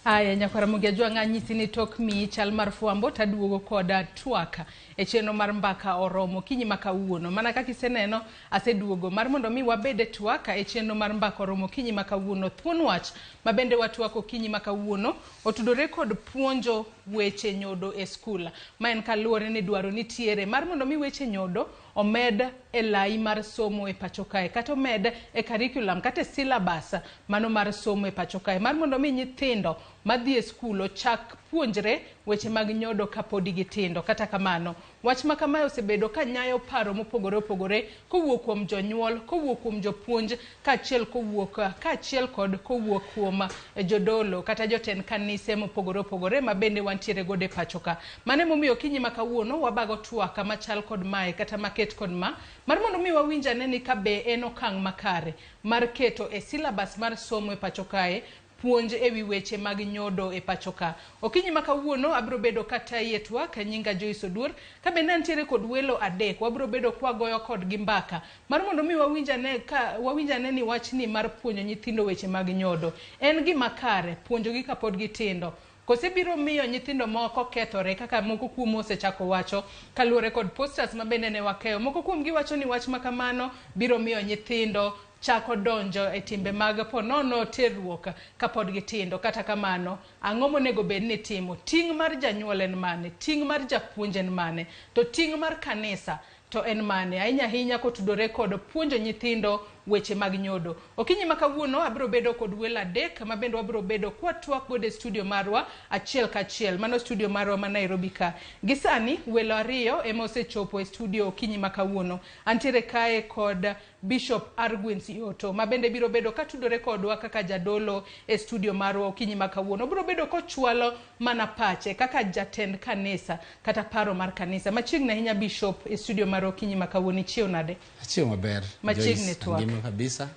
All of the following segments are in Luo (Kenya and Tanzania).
Aya, nyakwara Ramogi Ajwang' anyisi ni tok miyi chal mar fwambo taduogo koda twak e chenro mar mbaka oromo okinyi ma kawuono. Mana kaka iseneno, aseduogo mar mondo mi wabed e twak e chenro mar mbaka oromo okinyi ma kawuono. Thuon wach ma bende watwako okinyi ma kawuono otudore kod puonjo weche nyodo e skul. Ma en kaluwore ni dwaro nitiere mar mondo mi weche nyodo omed e lai mar somo e pacho kae kata omed e curriculum kata e syllabus mano mar somo e pacho kae mar mondo mi nyithindo madhi e skul ochak puonjre weche mag nyodo kapodi gitindo. Kata kamano, wach ma kamae osebedo ka nyayo paro mopogore opogore kowuok kuom jonyuol, kowuok kuom jopuonj kaachiel kowuok kaachiel kod kowuok kuom jodolo kata jotend kanise mopogore opogore ma bende wantiere godo e pacho ka. Mano emomiyo okinyi ma kawuono wabago twak machal kod mae kata maket kod ma mar mondo mi wawinj ane ni ka be en okang' makare mar keto e syllabus mar somo e pacho kae puonj e wi weche mag nyodo e pacho ka. Okinyi ma kawuono abiro bedo katayi e twak, nyinga Joyce Oduor, ka bende antiere kod welo adek, wabiro bedo kwagoyo kodgi mbaka mar mondo mi wawinj ane ka wawinj ane ni wachni mar puonjo nyithindo weche mag nyodo en gima kare puonjogi kapod gitindo kose biro miyo nyithindo moko kethore kaka moko kuomu osechako wacho kaluwore kod posters ma bende ne wakeyo. Moko kuomgi wacho ni wach ma kamano biro miyo nyithindo chako donjo e timbe mag ponono terruok kapod gitindo. Kata kamano, ang'o monego bed ni itimo? Ting' mar janyuol en mane? Ting' mar japuonj en mane? To ting' mar kanisa to en mane? Ahinya ahinya kotudore kod puonjo nyithindo weche mag nyodo. Okinyi ma kawuono abiro bedo kod welo adek ma bende wabiro bedo kwatwak godo e studio marwa achiel kachiel. Mano studio marwa ma Nairobi ka. Gi sani welo ariyo ema osechopo e studio okinyi ma kawuono. Antiere kae kod Bishop Arguin Sioto ma bende biro bedo katudore kodwa kaka jadolo e studio marwa okinyi ma kawuono. Obiro bedo kochwalo mana pache kaka jatend kanisa kata paro mar kanisa. Machiegni ahinya Bishop e studio marwa okinyi ma kawuono. Ichiew nade? Achiew maber. Machiegni Joyce, twak. Angima kabisa.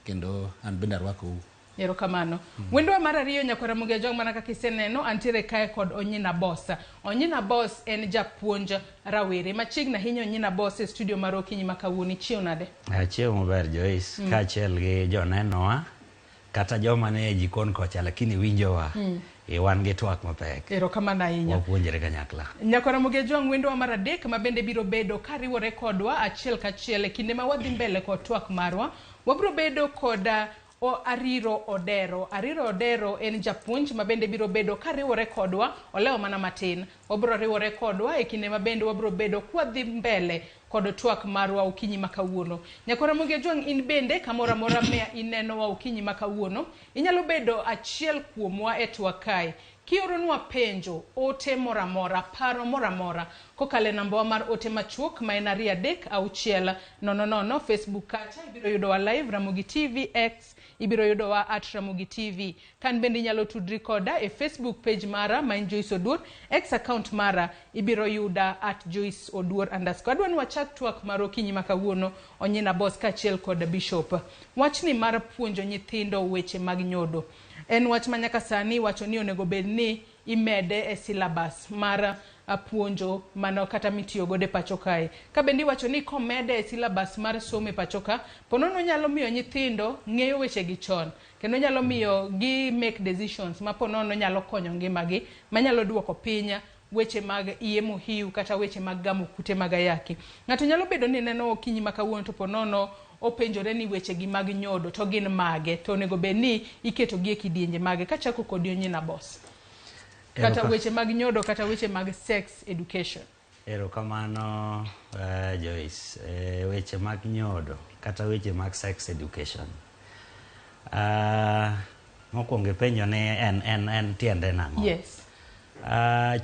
Kendo an bende arwakou. Erokamano. Wendwa mar ariyo nyakwar Ramogi Ajwang' mana kaka iseneno antiere kae kod Onyina Boss. Onyina Boss en japuonj rawere. Machiegni ahinya Onyina Boss e studio mar okinyi ma kawuono. Ichiew nade? Achiew maber Joyce, kaachiel gi jonenowa kata joma nie jikon kocha lakini winjowa. E wan gi twak mapek. Erokamano ahinya. Wapuonjre kanyakla. Nyakwar Ramogi Ajwang' wendwa mar adek ma bende biro bedo kariwore kodwa achiel kachiel e kinde ma wadhi mbele kod twak marwa. Wabiro bedo kod o Ariro Odero. Ariro Odero en japuonj ma bende biro bedo kariwore kodwa, olewo mana matin. Obiro riwore kodwa e kinde ma bende wabiro bedo kwadhi mbele kod twak marwa okinyi ma kawuono. Nyakwar Ramogi Ajwang' in bende kamoro amora ma inenowa okinyi ma kawuono, inyalo bedo achiel kuomwa e twak kae. Kioronwa penjo, ote moro amora, paro moro amora kokalo e nambawa mar ote machuok ma en 2 3 6 0 0. Facebook kacha ibiro yudowa live Ramogi TV, X ibiro yudowa at Ramogi TV. Kan bende inyalo tudri koda e Facebook page mara ma en Joyce Oduor, X account mara ibiro yuda at Joyce Oduor underscore. Adwa ni wachak twak mar okinyi ma kawuono Onyina Boss kaachiel kod Bishop. Wachni mar puonjo nyithindo weche mag nyodo en wach ma nyaka sani iwacho ni onego bed ni imede e syllabus mar puonjo mano kata mitiyo godo e pacho kae. Ka bende iwacho ni komede e syllabus mar somo e pacho ka, ponono nyalo miyo nyithindo ng'eyo weche gi chon kendo nyalo miyo gi make decisions ma ponono nyalo konyo ngimagi, manyalo duoko piny weche mag iye mohiu kata weche mag gamo kute mag ayaki. Ng'ato nyalo bedo ni neno okinyi ma kawuono to ponono openjore ni weche gi mag nyodo to gin mage to onego bed ni iketo gi e kidienje mage. Kachako kodi Onyina Boss. Kata weche mag nyodo kata weche mag sex education. Erokamano Joyce. Weche mag nyodo kata weche mag sex education. Mokwongo ipenjo ni en tiende nang'o? Yes.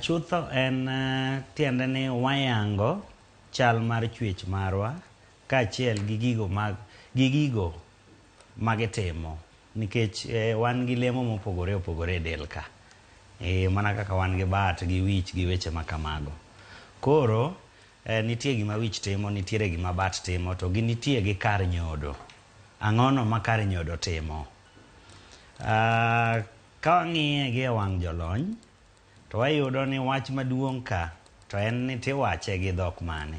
Chutho en tiende ni wayango chal mar chwech marwa kaachiel gi gigo mag gi gigo magitimo nikech wan gi lemo mopogore opogore e del ka. Mana kaka wan gi bat gi wich gi weche ma kamago. Koro nitie gima wich timo, nitiere gima bat timo to gi nitie gi kar nyodo. Ang'ono ma kar nyodo timo? Ka wang'iye gi e wang' jolony to wayudo ni wach maduong' ka To en ni tiwache gi dhok mane?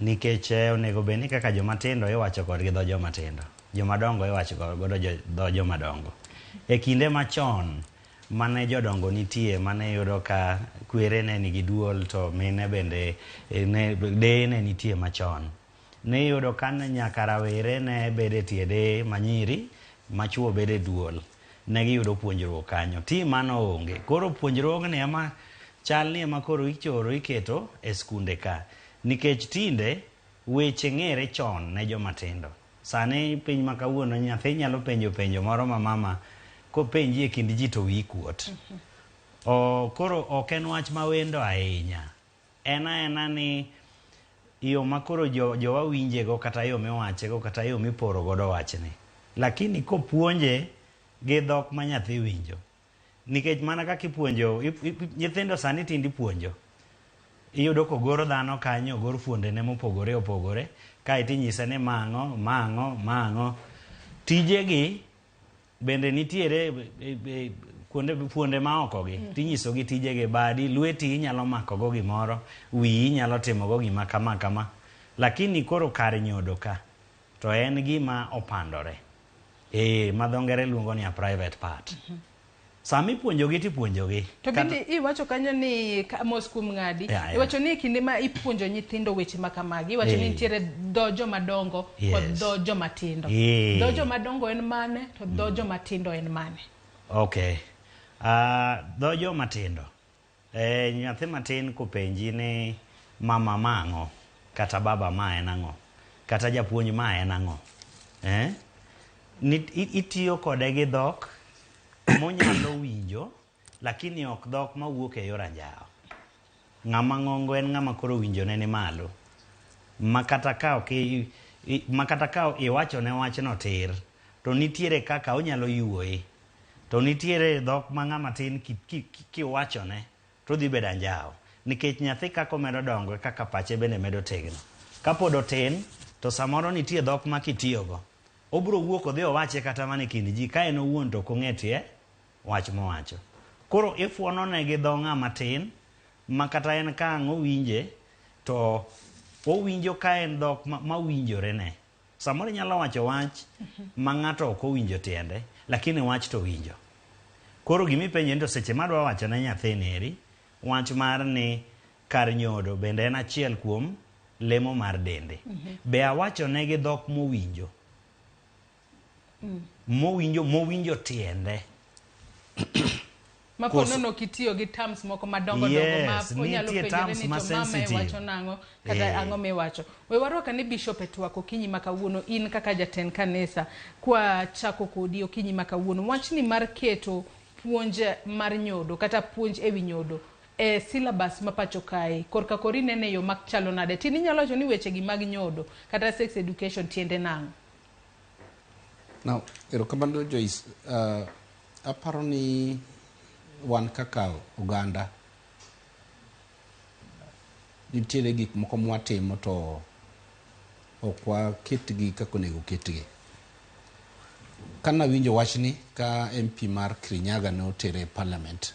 Nikech onego bed ni kaka joma tindo iwacho kodgi dho joma tindo, joma dongo iwacho godo dho joma dongo. E kinde machon mane jodongo nitie mane iyudo ka kwere ne nigi duol to mine bende deye ne nitie machon. Ne iyudo ka nyaka rawere ne bedo e tie deye manyiri, machuo bedo e duol. Ne giyudo puonjruok kanyo. Ti mano onge. Koro puonjruogni ema chal ni ema koro ichoro iketo e skunde ka. Nikech tinde weche ng'ere chon ne joma tindo. Sani piny ma kawuono nyathi nyalo penjo penjo moro ma mama kopenji e kind ji to wiyi kuot. Koro ok en wach mawendo ahinya. En aena ni yo ma koro jowa winjego kata yo miwachego kata yo miporo godo wachni. Lakini kopuonje gi dhok ma nyathi winjo. Nikech mana kaka ipuonjo, nyithindo sani tinde ipuonjo. Iyudo kogor dhano kanyo, ogor fuondene mopogore opogore, kaeto inyise ni ma ang'o, ma ang'o, ma ang'o. Tijegi bende nitiere kuonde fuonde ma oko gi, tinyiso gi tijegi, badi, lweti inyalo mako go gimoro, wiyi inyalo timo go gima kama kama. Lakini koro kar nyodo ka, to en gima opandore. Ma dho ngere luongo ni a private part. Sama ipuonjogi tipuonjogi. To bende iwacho kanyo ni mos kuom ng'adi, iwacho ni e kinde ma ipuonjo nyithindo weche ma kamagi, iwacho ni nitiere dho joma dongo kod dho joma tindo. Dho joma dongo en mane to dho joma tindo en mane? Okay. Dho joma tindo. Nyathi matin kopenji ni mama ma ang'o, kata baba ma en ang'o, kata japuonj ma en ang'o. Itiyo kode gi dhok monyalo winjo, lakini ok dhok mawuok e yor anjawo. Ng'ama ng'ongo en ng'ama koro winjone ni malo. Ma kata ka ok ma kata ka iwachone wachno tir, to nitiere kaka onyalo yuoye. To nitiere dhok ma ng'ama tin kiwachone to dhi bedo anjawo. Nikech nyathi kaka omedo dongo kaka pache bende medo tegno. Kapod otin to samoro nitie dhok ma kitiyogo, obiro wuok odhi owache kata mana e kind ji, ka en owuon to ok ong'e tie wach mowacho. Koro ifuonone gi dho ng'ama tin, ma kata en ka ang' owinje, to owinjo ka en dhok mawinjore ne. Samoro inyalo wacho wach ma ng'ato ok owinjo tiende, lakini wach to winjo. Koro gimipenjo ni to seche madwa wacho ne nyathini eri, wach mar ni kar nyodo bende en achiel kuom lemo mar dende. Be awachone gi dhok mowinjo? Mowinjo tiende. Ma po nono kitiyo gi terms moko madongo dongo ma onyalo penjore ni to mama wacho nang'o kata ang'o miwacho. We warwak ane Bishop e twak okinyi ma kawuono, in kaka jatend kanisa, kwa chako kodi okinyi ma kawuono. Wachni mar keto puonj mar nyodo kata puonj ewi nyodo e syllabus ma pacho kae, korka kori nene yo machalo nade? Tini inyalo wacho ni weche gi mag nyodo kata sex education tiende nang'o? Now, erokamano Joyce, aparo ni wan kaka oganda nitiere gik moko mwatimo to ok waketgi kaka onego ketgi. Kana winjo wachni ka MP mar Kirinyaga ne otere e parliament,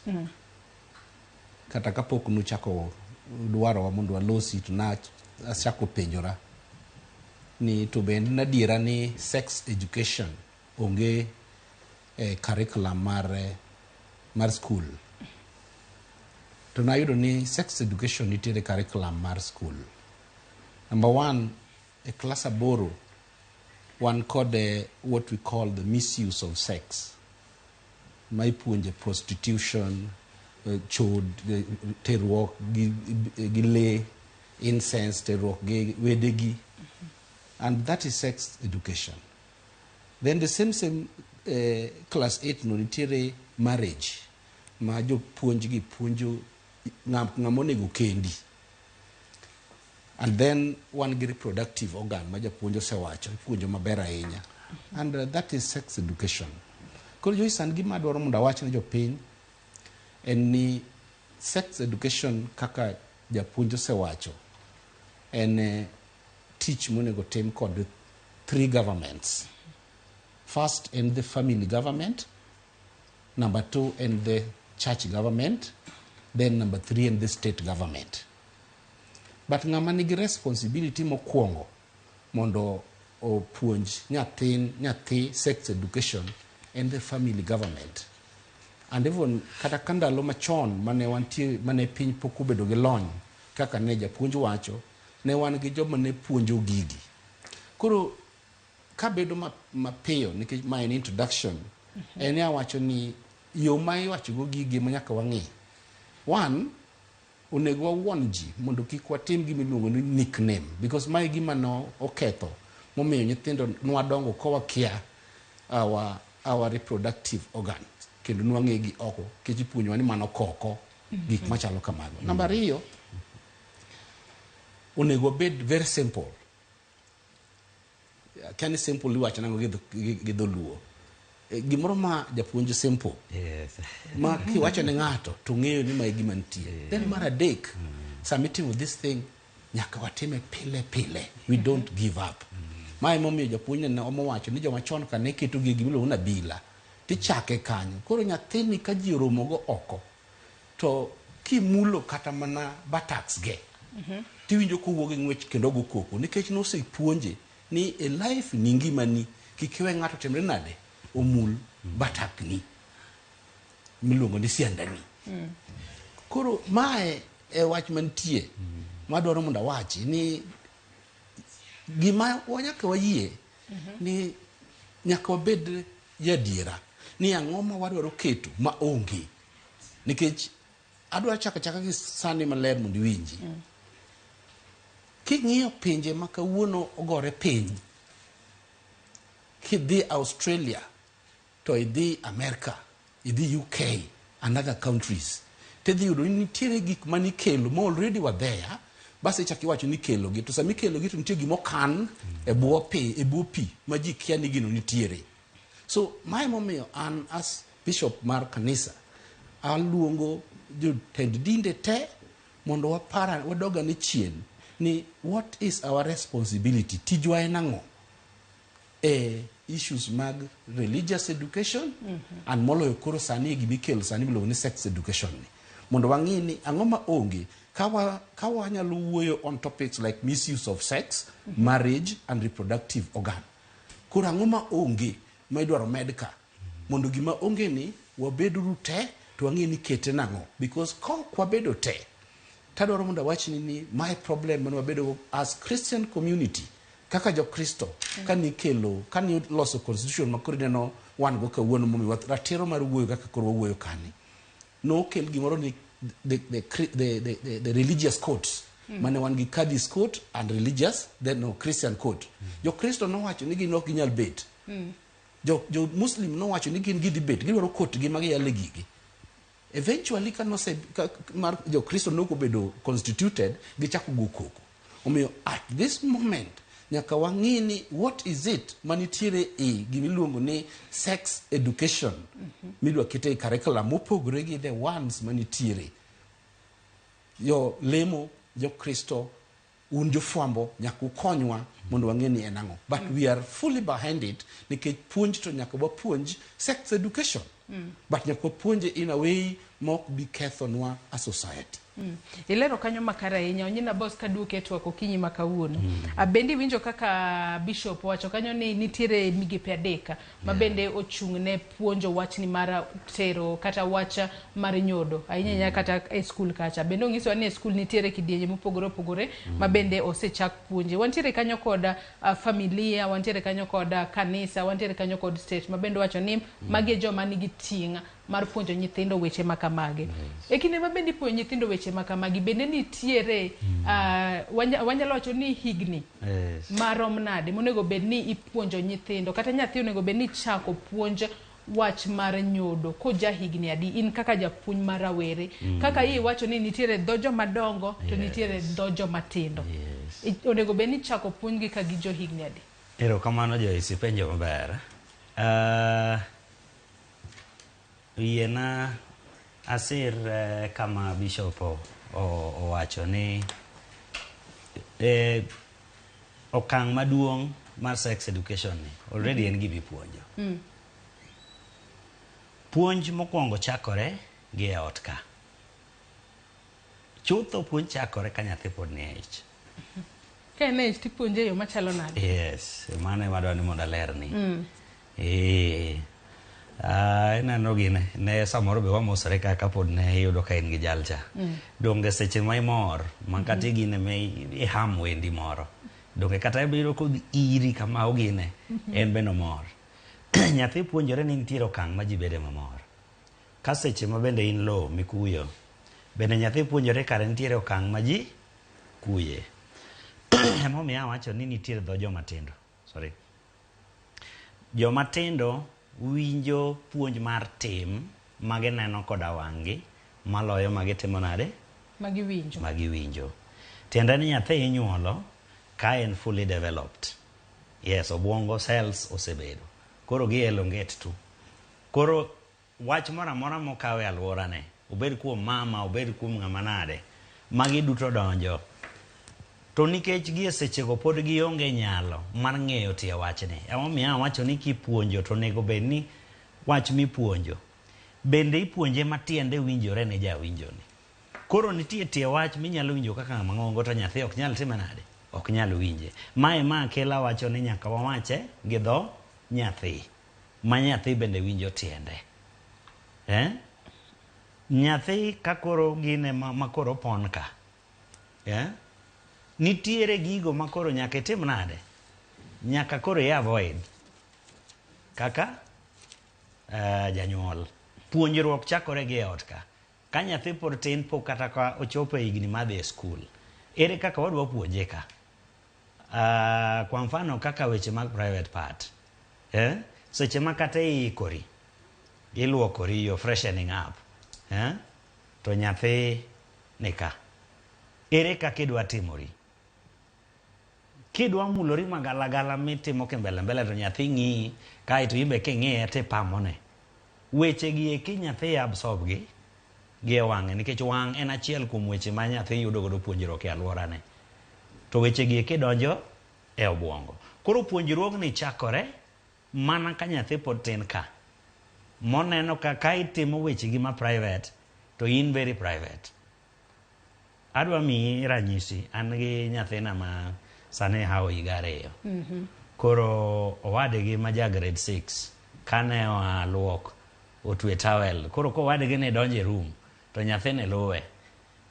kata kapok nuchako dwarowa mondo walosi, to na achako penjora ni to be en adiera ni sex education onge e curriculum mar school. To nayudo ni sex education nitiere curriculum mar school. Number one, e klas 8 wan kod what we call the misuse of sex, ma ipuonje prostitution, chod, terruok gi lee, incest, terruok gi wedegi, and that is sex education. Then the same class 8 no nitiere marriage, ma jopuonj gi puonjo ng'ama onego kendi. And then wan gi reproductive organ ma japuonj osewacho, ipuonjo maber ahinya. And that is sex education. Koro Joyce, an gima adwaro mondo awach ne jopiny en ni sex education kaka japuonj osewacho en tich monego tim kod three governments. First en the family government, number two en the church government, then number three en the state government. But ng'ama nigi responsibility mokwongo mondo opuonj nyathin nyathi sex education en the family government. And even kata ka ndalo machon mane wantie mane piny pok obedo gi lony kaka ne japuonj wacho, ne wan gi joma ne puonjo gigi. Koro kabedo mapiyo nikech ma en introduction, en ni awacho ni yo ma iwacho go gigi ma nyaka wang'i. One, onego wawuon ji mondo kik watim gima iluongo ni nickname because mae gima no oketho momiyo nyithindo nwadongo ka wakia our reproductive organ kendo nwang'e gi oko nikech ipuonjowa ni mano koko gik machalo kamago. Namba ariyo, onego wabed very simple. Akia ni simple iwacho nang'o gi dholuo. Gimoro ma japuonj simple ma kiwacho ne ng'ato to ng'eyo ni mae gima nitie. Then mar adek, sama itimo this thing nyaka watime pile pile. We don't give up. Ma emomiyo japuonj ne omowacho ni joma chon ka ne keto gi gimiluongo ni abila tichake kanyo. Koro nyathini ka ji oromogo oko to kimulo kata mana buttocks ge tiwinjo kowuok gi ng'wech kendo go koko nikech nosepuonje ni e life ni ngimani kik iwe ng'ato timre nade omul buttock ni miluongo ni siandani. Koro mae e wach mantie madwaro mondo awachi ni gima nyaka wayie ni nyaka wabed jadiera ni ang'o ma wadwaro keto ma onge nikech adwa chako achaka gi sani maler mondo iwinji. King'iyo pinje ma kawuono ogore piny, kidhi Australia to idhi America, idhi UK and other countries, tidhi yudo ni nitiere gik manikelo ma already were there, bas ichako iwacho ni ikelogi to sama ikelogi to nitie gimokan e bwo pi e bwo pi ma ji kia ni gino nitiere. So mae momiyo an as bishop mar kanisa aluongo jotend dinde te mondo wapara wadogane chien ni what is our responsibility, tijwa en ang'o e issues mag religious education and moloyo koro sani e gimikelo sani miluongo ni sex education ni mondo wang'i ni ang'o ma onge ka wanyalo wuoyo on topics like misuse of sex, marriage and reproductive organ. Koro ang'o ma onge ma idwaro med ka mondo gima onge ni wabeduru te to wang'e ni kete nang'o because ka ok wabedo te tadwaro mondo awachni ni my problem mane wabedo as Christian community kaka jokristo kani kelo kani loso constitution ma koro ineno wan go kawuono momiyo ratiro mar wuoyo kaka koro wawuoyo kani nokel gimoro ni the religious courts mane wan gi Kadhis court and religious then no Christian court. Jokristo nowacho ni gin ok ginyal bet, jo Muslim nowacho ni gin gidhi bet gidwaro court gi ma giyale gigi. Eventually ka nose ka, mar jokristo nok obedo constituted gichako go koko. Omiyo at this moment nyaka wang'i ni what is it manitiere e gimiluongo ni sex education midwa kete e curriculum mopogore gi the ones manitiere. Jo lemo, jokristo, un jofwambo nyaka ukonywa mondo wang'e ni en ang'o, but we are fully behind it nikech puonj to nyaka wapuonj sex education but nyaka wapuonje in a way ma ok bi kethonwa a society. Ilero kanyo makare ahinya Onyina Bos kaduoke e twak okinyi ma kawuono. Bende iwinjo kaka bishop owacho kanyo ni nitiere migepe adek ma bende ochung' ne puonjo wachni mar tero kata wach mar nyodo ahinya ahinya kata e skul kacha. Bende onyisowa ni e skul nitiere kidienje mopogore opogore ma bende osechak puonje. Wantiere kanyo kod familia, wantiere kanyo kod kanisa, wantiere kanyo kod state ma bende owacho ni magi e joma nigi ting' mar puonjo nyithindo weche ma kamagi. E kinde ma bende ipuonjo nyithindo weche ma kamagi, bende nitiere wanyalo wacho ni higni marom nade monego bed ni ipuonjo nyithindo kata nyathi onego bed ni ichako puonj wach mar nyodo koja higni adi in kaka japuonj mar rawere kaka iwacho ni nitiere dho joma dongo to nitiere dho joma tindo? Onego bed ni ichako puonjgi ka gi jo higni adi? Erokamano Joyce, ipenjo maber. Yiena asir kama bishop owacho ni okang' maduong' mar sex education ni already en gima ipuonjo. Puonj mokwongo chakore gi e ot ka. Chutho puonj chakore ka nyathi pod nie ich. Ka en e ich tipuonje e yo machalo nade? Yes, mano ema adwa ni mondo alerni. Eh. Ah, ineno gine, ne samoro be wamosore ka kapod ne iyudo ka in gi jalcha. Donge seche ma imor, ma kata igine ma iham wendi moro. Donge kata ibiro kodhi iri kama ogine, en bende omor. Nyathi puonjore ni nitiere okang' ma ji bede mamor. Ka seche ma bende in low mikuyo, bende nyathi puonjore kare nitiere okang' ma ji kuye. Emomiyo awacho ni nitiere dho joma tindo. Sorry. Joma tindo winjo puonj mar tim magineno koda wang'gi maloyo magitimo nade? Magiwinjo. Magiwinjo. Tiende ni nyathi inyuolo ka en fully developed. Yes, obwongo cells osebedo. Koro gi elongate tu. Koro wach moro amora mokaw e alworane, obed kuom mama, obed kuom ng'ama nade, magi duto donjo. To nikech gie sechego pod gionge nyalo mar ng'eyo tie wachni, emomiyo awacho ni kipuonjo to onego bed ni wach mipuonjo bende ipuonje matiende winjore ne jawinjoni. Koro nitie tie wach minyalo winjo kaka ng'ama ng'ongo to nyathi ok nyal time nade? Ok nyal winje. Mae ma Akela wacho ni nyaka wawache gi dho nyathi, ma nyathi bende winjo tiende. Eh? Nyathi ka koro gine ma koro opon ka. Eh? Nitiere gigo ma koro nyaka itim nade? Nyaka koro i avoid. Kaka janyuol. Puonjruok chakore gi e ot ka. Ka nyathi pod tin pok kata ka ochopo e higni madhi e skul. Ere kaka wadwa puonje ka? Kwa mfano kaka weche mag private part. Eh? Seche ma kata iikori, iluokori, you're freshening up. Eh? To nyathi ni ka. Ere kaka idwa timori? Kidwa mulori magalagala mitimo kimbele mbele to nyathi ng'iyi, kaeto in be king'iye tipamone. Weche gi eki nyathi absorb gi gi e wang'e nikech wang' en achiel kuom weche ma nyathi yudo godo puonjruok e alworane. To weche gi eki donjo e obwongo. Koro puonjruogni chakore mana ka nyathi pod tin ka. Moneno ka ka itimo weche gi ma private to in very private. Adwa miyi ranyisi, an gi nyathina ma sani hawo higa 2. Koro owadgi ma ja grade 6 kane oa luok otwe towel. Koro kowadgi ne donjo e room to nyathini luwe.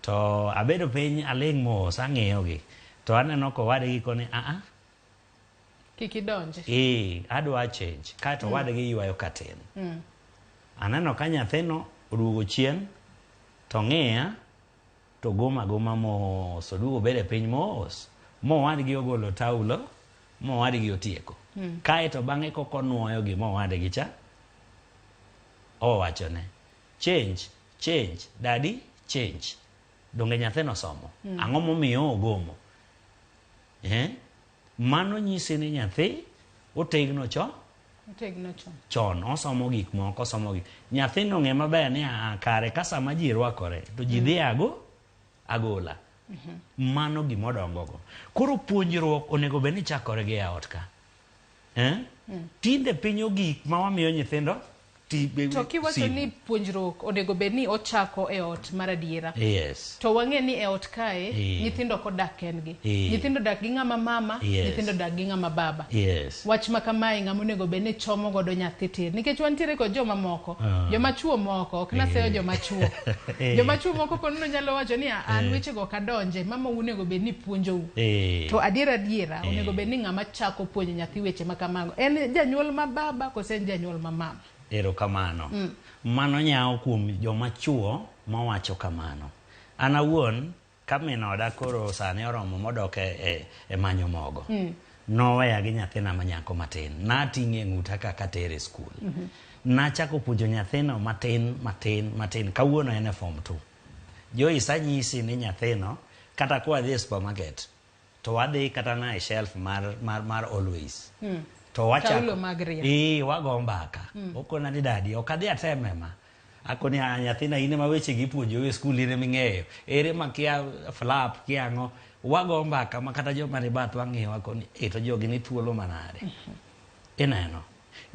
To abedo piny aling' mos ang'iyo gi. To aneno kowadgi koni a a Kik idonji. Eh, adwa change. Kaeto owadgi ywayo katin. Aneno ka nyathino oduogo chien to ng'iya to goma agoma mos, oduogo obedo e piny mos, mowadgi ogolo taulo, mowadgi otieko. Kaeto bang'e koko onuoyo gima owadgi cha, owachone, change, change, daddy, change. Donge nyathino somo? Ang'o momiyo ogomo? Eh? Mano nyisi ni nyathi otegno cho? Otegno chon. Chon, osomo gik moko, osomo gik. Nyathino ng'e maber ni a kare ka sama ji rwakore to ji dhi agola. Mano gima odongogo. Koro puonjruok onego bed ni chakore gi e ot ka. Eh? Tinde piny ogik ma wamiyo nyithindo To kiwacho ni puonjruok onego bed ni ochako e ot mar adiera. Yes. To wang'e ni e ot kae, nyithindo ok odak kendgi. Nyithindo dak gi ng'ama mama, nyithindo dak gi ng'ama baba. Yes. Wach ma kamae ng'ama onego bed ni chomo godo nyathi tir. Nikech wantiere kod joma moko, joma chuo moko, ok naseyo joma chuo. Joma chuo moko kono nyalo wacho ni an wechego ok adonje, mama onego bed ni puonjou. To adiera adiera, onego bed ni ng'ama chako puonjo nyathi weche ma kamago. En janyuol ma baba kose en janyuol ma mama? Erokamano. Mano nyawo kuom joma chuo mawacho kamano. An awuon, ka min oda koro sani oromo modok e manyo mogo, noweya gi nyathina ma nyako matin. Nating'e e ng'uta kaka atere e skul. Nachako puonjo nyathino matin, matin, matin. Kawuono en e form 2. Joyce anyisi ni nyathino, kata kwa dhi e supermarket, to wadhi kata na e shelf mar Always. To wachako. Taulo mag ria. Wago mbaka. Okona ni daddy, ok adhi ateme ma. Akoni a nyathina in ema weche gi ipuonjo e skul in ema ing'eyo. Ere ma kia flap kia ang'o. Wago mbaka ma kata joma ni bathwa ng'iyowa koni, to jogi ni thuolo manade. Ineno.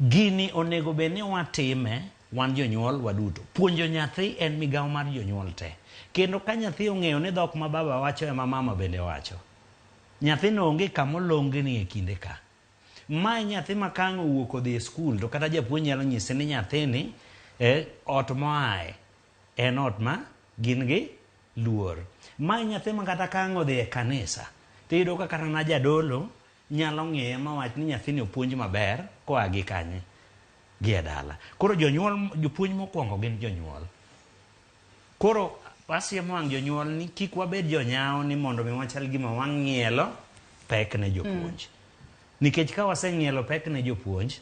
Gini onego bed ni watime Wan jonyuol waduto. Puonjo nyathi en migawo mar jonyuol te. Kendo ka nyathi ong'eyo ni dhok ma baba wacho ema mama bende wacho, nyathino onge kama olongni e kinde ka. Mae nyathi ma ka ang' owuok odhi e skul to kata japuonj nyalo nyise ni nyathini ot moaye en ot ma gin gi luor. Mae nyathi ma kata ka ang' odhi e kanisa tiyudo ka kata na jadolo nyalo ng'iye ma wach ni nyathini opuonj maber koa gi kanye? Gi e dala. Koro jonyuol, jopuonj mokwongo gin jonyuol. Koro asiemo wang' jonyuol ni kik wabed jonyawo ni mondo mi wachal gima wang'ielo pek ne jopuonj. Nikech ka waseng'ielo pek ne jopuonj,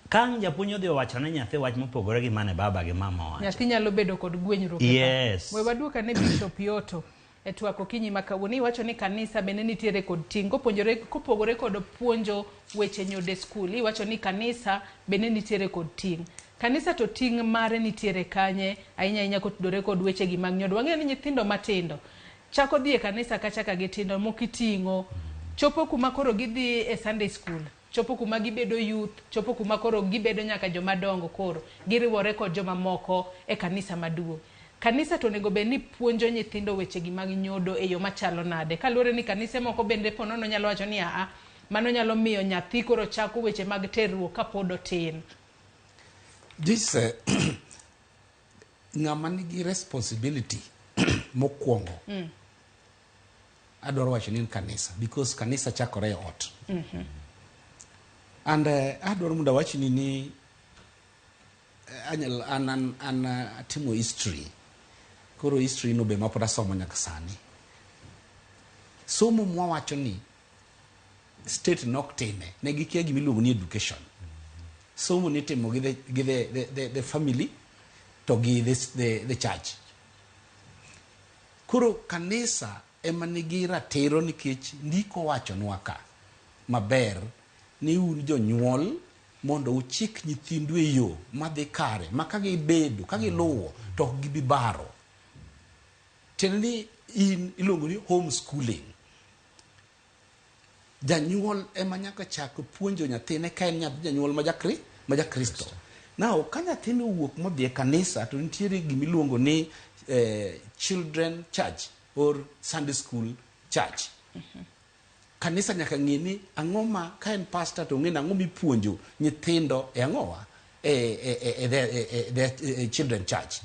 ka ang' japuonj odhi owacho ne nyathi wach mopogore gi mane baba gi mama owacho. Nyathi nyalo bedo kod gwenyruok. Yes. We waduok ane Bishop Yoto e twak okinyi ma kawuono. Iwacho ni kanisa bende nitiere kod ting' kopuonjore kopogore kod puonjo weche nyodo e skul. Iwacho ni kanisa bende nitiere kod ting'. Kanisa to ting' mare nitiere kanye ahinya ahinya kotudore kod weche gi mag nyodo. Wang'eyo ni nyithindo matindo chako dhi e kanisa kacha ka gitindo moko iting'o chopo kuma koro gidhi e Sunday school chopo kuma gibedo youth chopo kuma koro gibedo nyaka joma dongo koro giriwore kod joma moko e kanisa maduong'. Kanisa to onego bed ni puonjo nyithindo weche gi mag nyodo e yo machalo nade? Kaluwore ni kanise moko bende ponono nyalo wacho ni aa, mano nyalo miyo nyathi koro chako weche mag terruok kapod otin. This ng'ama nigi responsibility mokwongo adwaro wacho ni en kanisa because kanisa chakore e ot. And adwaro mondo awachni ni anyal an an an atimo history. Koro history no be mapod asomo nyaka sani. Somo mwawacho ni state nok time ne gikia gima iluongo ni education. Somo nitimo gi the family to gi the church. Koro kanisa ema nigi ratiro nikech ndiko wachonwa ka maber ni un jonyuol mondo uchik nyithindu e yo madhi kare ma ka gibedo ka giluwo to ok gibi baro. Tiende ni in iluongo ni homeschooling. Janyuol ema nyaka chak puonjo nyathine ka en nyathi janyuol ma jakristo. Now, ka nyathini owuok modhi e kanisa to nitiere gimiluongo ni children church or Sunday school church. Kanisa nyaka ng'e ni ang'o ma ka en pastor to ong'e ni ang'o mipuonjo nyithindo e ang'owa e children church.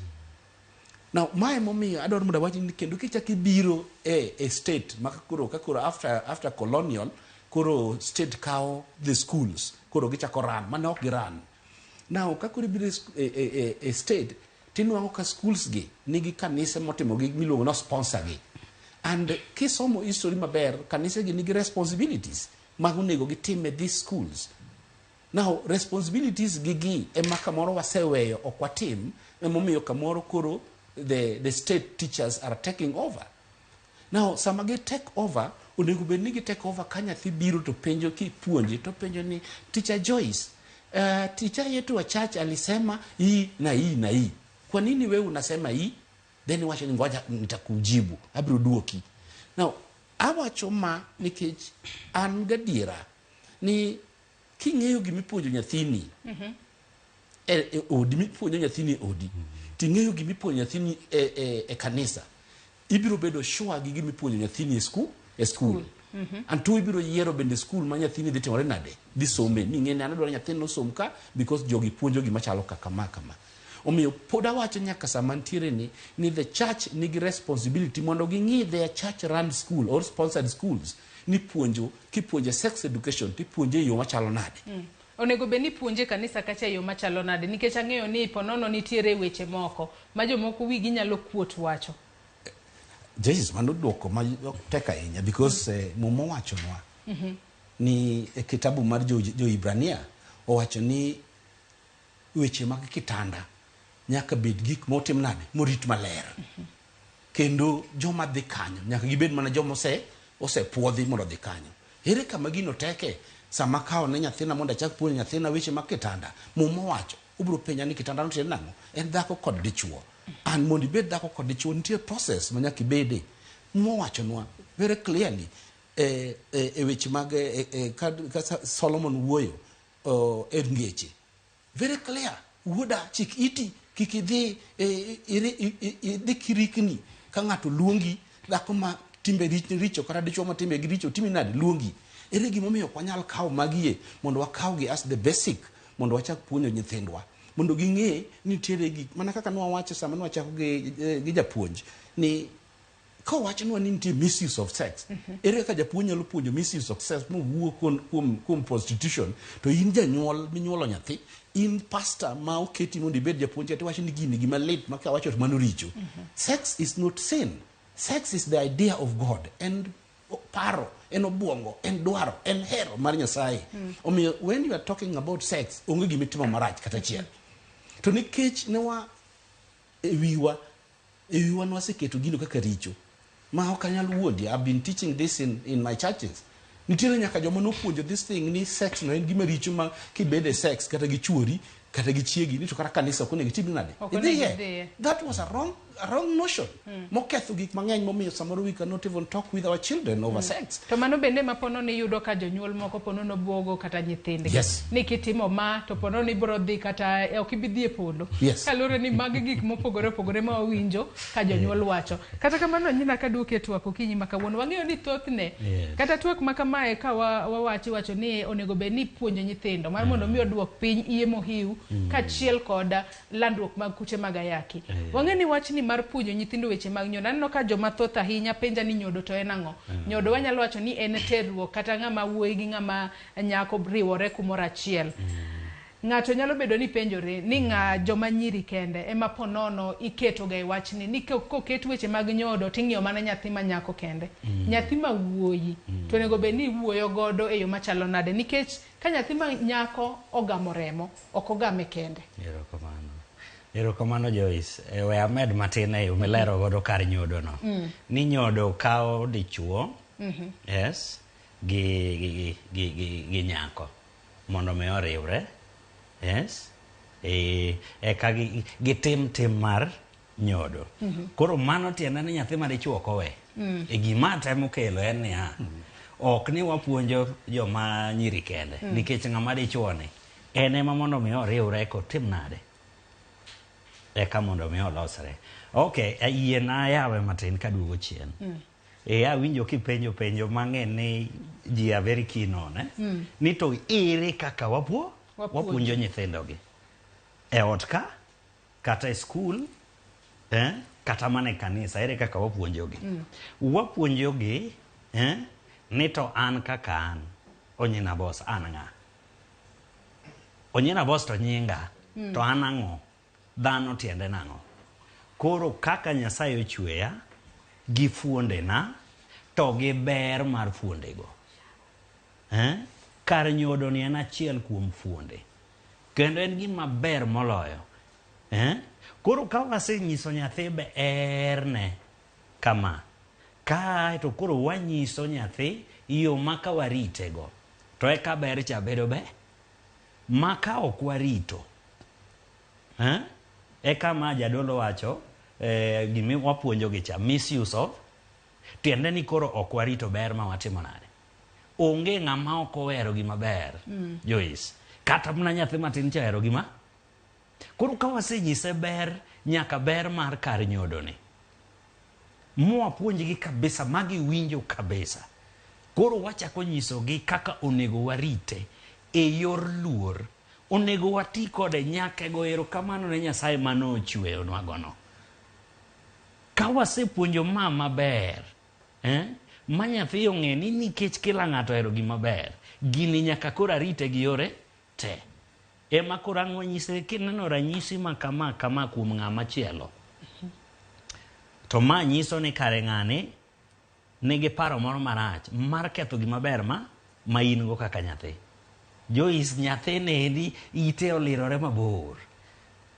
Now, mae momiyo adwaro mondo awach ni kendo kichak ibiro e state ma koro ka koro after colonial koro state kawo the schools koro gichako run mane ok giran. Now, ka koro ibiro e state tinwang'o ka schools gi nigi kanise motimo gi miluongo ni sponsor gi. And kisomo history maber, kanise gi nigi responsibilities mag onego gitim e these schools. Now, responsibilities gi ema kamoro waseweyo ok watim, emomiyo kamoro koro the state teachers are taking over. Now, sama gi take over, onego bed ni gi take over ka nyathi biro to penjo kipuonje to penjo ni Teacher Joyce, teacher yetu wa church alisema hii na hii na hii. Kwa nini wewe unasema hii? Then wacho ni ngoja nitakujibu, abiro duoki. Now, awacho ma nikech an gadiera ni king'eyo gimipuonjo nyathini e odi mipuonjo nyathini e odi ting'eyo gimipuonjo nyathini e kanisa ibiro bedo sure gi gimipuonjo nyathini e skul anto ibiro yiero bende skul ma nyathini dhi timore nade dhi some ming'e ni an adwaro nyathini nosom ka because jogi puonjo gima chalo kaka ma kama. Omiyo pod awacho nyaka sama ntiere ni the church nigi responsibility mondo ging'i their church run school or sponsored schools ni puonjo kipuonje sex education tipuonje e yo machalo nade. Onego bed ni puonje kanisa kacha e yo machalo nade nikech ang'eyo ni ponono nitiere weche moko ma jomoko wigi nyalo kuot wacho. Jesus mano duoko ma tek ahinya because Muma owachonwa ni e kitabu mar jo-Hibrania owacho ni weche mag kitanda nyaka bed gik motim nade morit maler. Kendo joma dhi kanyo nyaka gibed mana joma osepuodhi mondo odhi kanyo. Ere kama gino teke sama kawo ne nyathina mondo achak puonjo nyathina weche mag kitanda? Muma owacho obiro penja ni kitanda no tiende nang'o? En dhako kod dichuo. And mondo ibed dhako kod dichuo nitie process ma nyaka ibede. Muma owachonwa very clearly e weche mag ka Solomon wuoyo e ngeche. Very clear. Wuoda, chik iti, kik idhi idhi kirikni ka ng'ato luongi, dhako ma timbe richo kata dichuo ma timbe gi richo timi nade luongi. Ere gimomiyo ok wanyal kawo magie mondo wakawgi as the basic mondo wachak puonjo nyithindwa mondo ging'e ni nitiere gik mana kaka nwawacho sama nwachako gi japuonj ni kowachnwa ni nitie misuse of sex. Ere kaka japuonj nyalo puonjo misuse of sex mowuo kuom prostitution, to in janyuol minyuolo nyathi, in pastor ma oketi mondo ibed japuonj, kata iwacho ni gini gima lit ma kawacho to mano richo. Sex is not sin. Sex is the idea of God and paro en obuongo, en dwaro, en hero mar Nyasaye. Omiyo when you are talking about sex, onge gimitimo marach kata achiel. To nikech ne wa e wiwa nwaseketo gino kaka richo ma ok anyal wuondi. I've been teaching this in my churches. Nitiere nyaka joma nopuonjo this thing ni sex no en gima richo, ma kibede sex kata gi chuori kata gi chiegi ni to kata kanisa ok onego itim nade. Ok onego idhiye. Idhiye. That was a wrong notion moketho gik mang'eny, momiyo samoro we cannot even talk with our children over sex. To mano bende ma pono ni yudo ka jonyuol moko pono nobuogo kata nyithindgi ni kitimo ma to pono ni ibiro dhi kata ok ibi dhi e polo. Kaluwore ni magi gik mopogore opogore ma wawinjo ka jonyuol wacho. Kata kamano, nyina kaduoki e twak okinyi ma kawuono, wang'eyo ni thothne kata twak ma kamae ka wawacho, iwacho ni onego bed ni ipuonjo nyithindo mar mondo mi oduok piny iye mohiu kaachiel kod landruok mag kute mag ayaki. Wang'e ni wachni mar puonjo nyithindo weche mag nyodo, aneno ka joma thoth ahinya penja ni nyodo to en ang'o? Nyodo wanyalo wacho ni en terruok kata ng'ama wuoyi gi ng'ama nyako riwore kumoro achiel. Ng'ato nyalo bedo ni penjore ni ng'a joma nyiri kende ema ponono iketo ga e wachni ni koket weche mag nyodo ting'iyo mana nyathi ma nyako kende. Nyathi ma wuoyi to onego bed ni iwuoyo godo e yo machalo nade? Nikech ka nyathi ma nyako ogamo remo, ok ogame kende. Erokamano. Erokamano, Joyce. We amed matin e yo milero godo kar nyodo no. Ni nyodo kawo dichuo, yes, gi nyako mondo mi oriwre, yes, eka gitim tim mar nyodo. Koro mano tiende ni nyathi ma dichuo ok owe. E gima atemo kelo en niya, ok ni wapuonjo joma nyiri kende, nikech ng'ama dichuo ni en ema mondo mi oriwre eka otim nade? Eka mondo mi olosre. Ok, yiena yawe matin kaduogo chien. Awinjo kipenjo penjo mang'eny ni ji are very keen on, eh? Ni to ere kaka Wapuonjo. Wapuonjo nyithindogi e ot ka, kata e skul, eh? Kata mana e kanisa, ere kaka wapuonjogi? Wapuonjogi, eh? Ni to an kaka an Onyina Boss, an ng'a? Onyina Boss to nyinga, to an ang'o? Dhano tiende nang'o? Koro kaka Nyasaye ochweya gi fuondena to gi ber mar fuondego, eh? Kar nyodo ni en achiel kuom fuonde kendo en gima ber moloyo, eh? Koro ka wasenyiso nyathi berne kama kae, to koro wanyiso nyathi yo ma ka waritego to eka ber cha bedo be ma ka ok warito, eh? Eka ma jadolo wacho, gimi wapuonjogi cha, misuse of, tiende ni koro ok warito ber ma watimo nade. Onge ng'ama ok ohero gima ber, Joyce, kata mana nyathi matin cha ohero gima. Koro ka wasenyise ber nyaka ber mar kar nyodoni mwapuonjgi kabisa ma giwinjo kabisa, koro wachako nyisogi kaka onego warite e yor luor, onego wati kode nyaka go erokamano ne Nyasaye manochweyonwagono. Ka wasepuonjo ma maber, eh? Ma nyathi ong'e ni nikech kila ng'ato ohero gima ber, gini nyaka koro arite gi yore te. Ema koro ang' wanyise kineno ranyisi ma kama kama kuom ng'ama chielo, to ma nyiso ni kare ng'ani nigi paro moro marach mar ketho gima ber ma in go kaka nyathi. Joyce, nyathi nendi ite olirore mabor.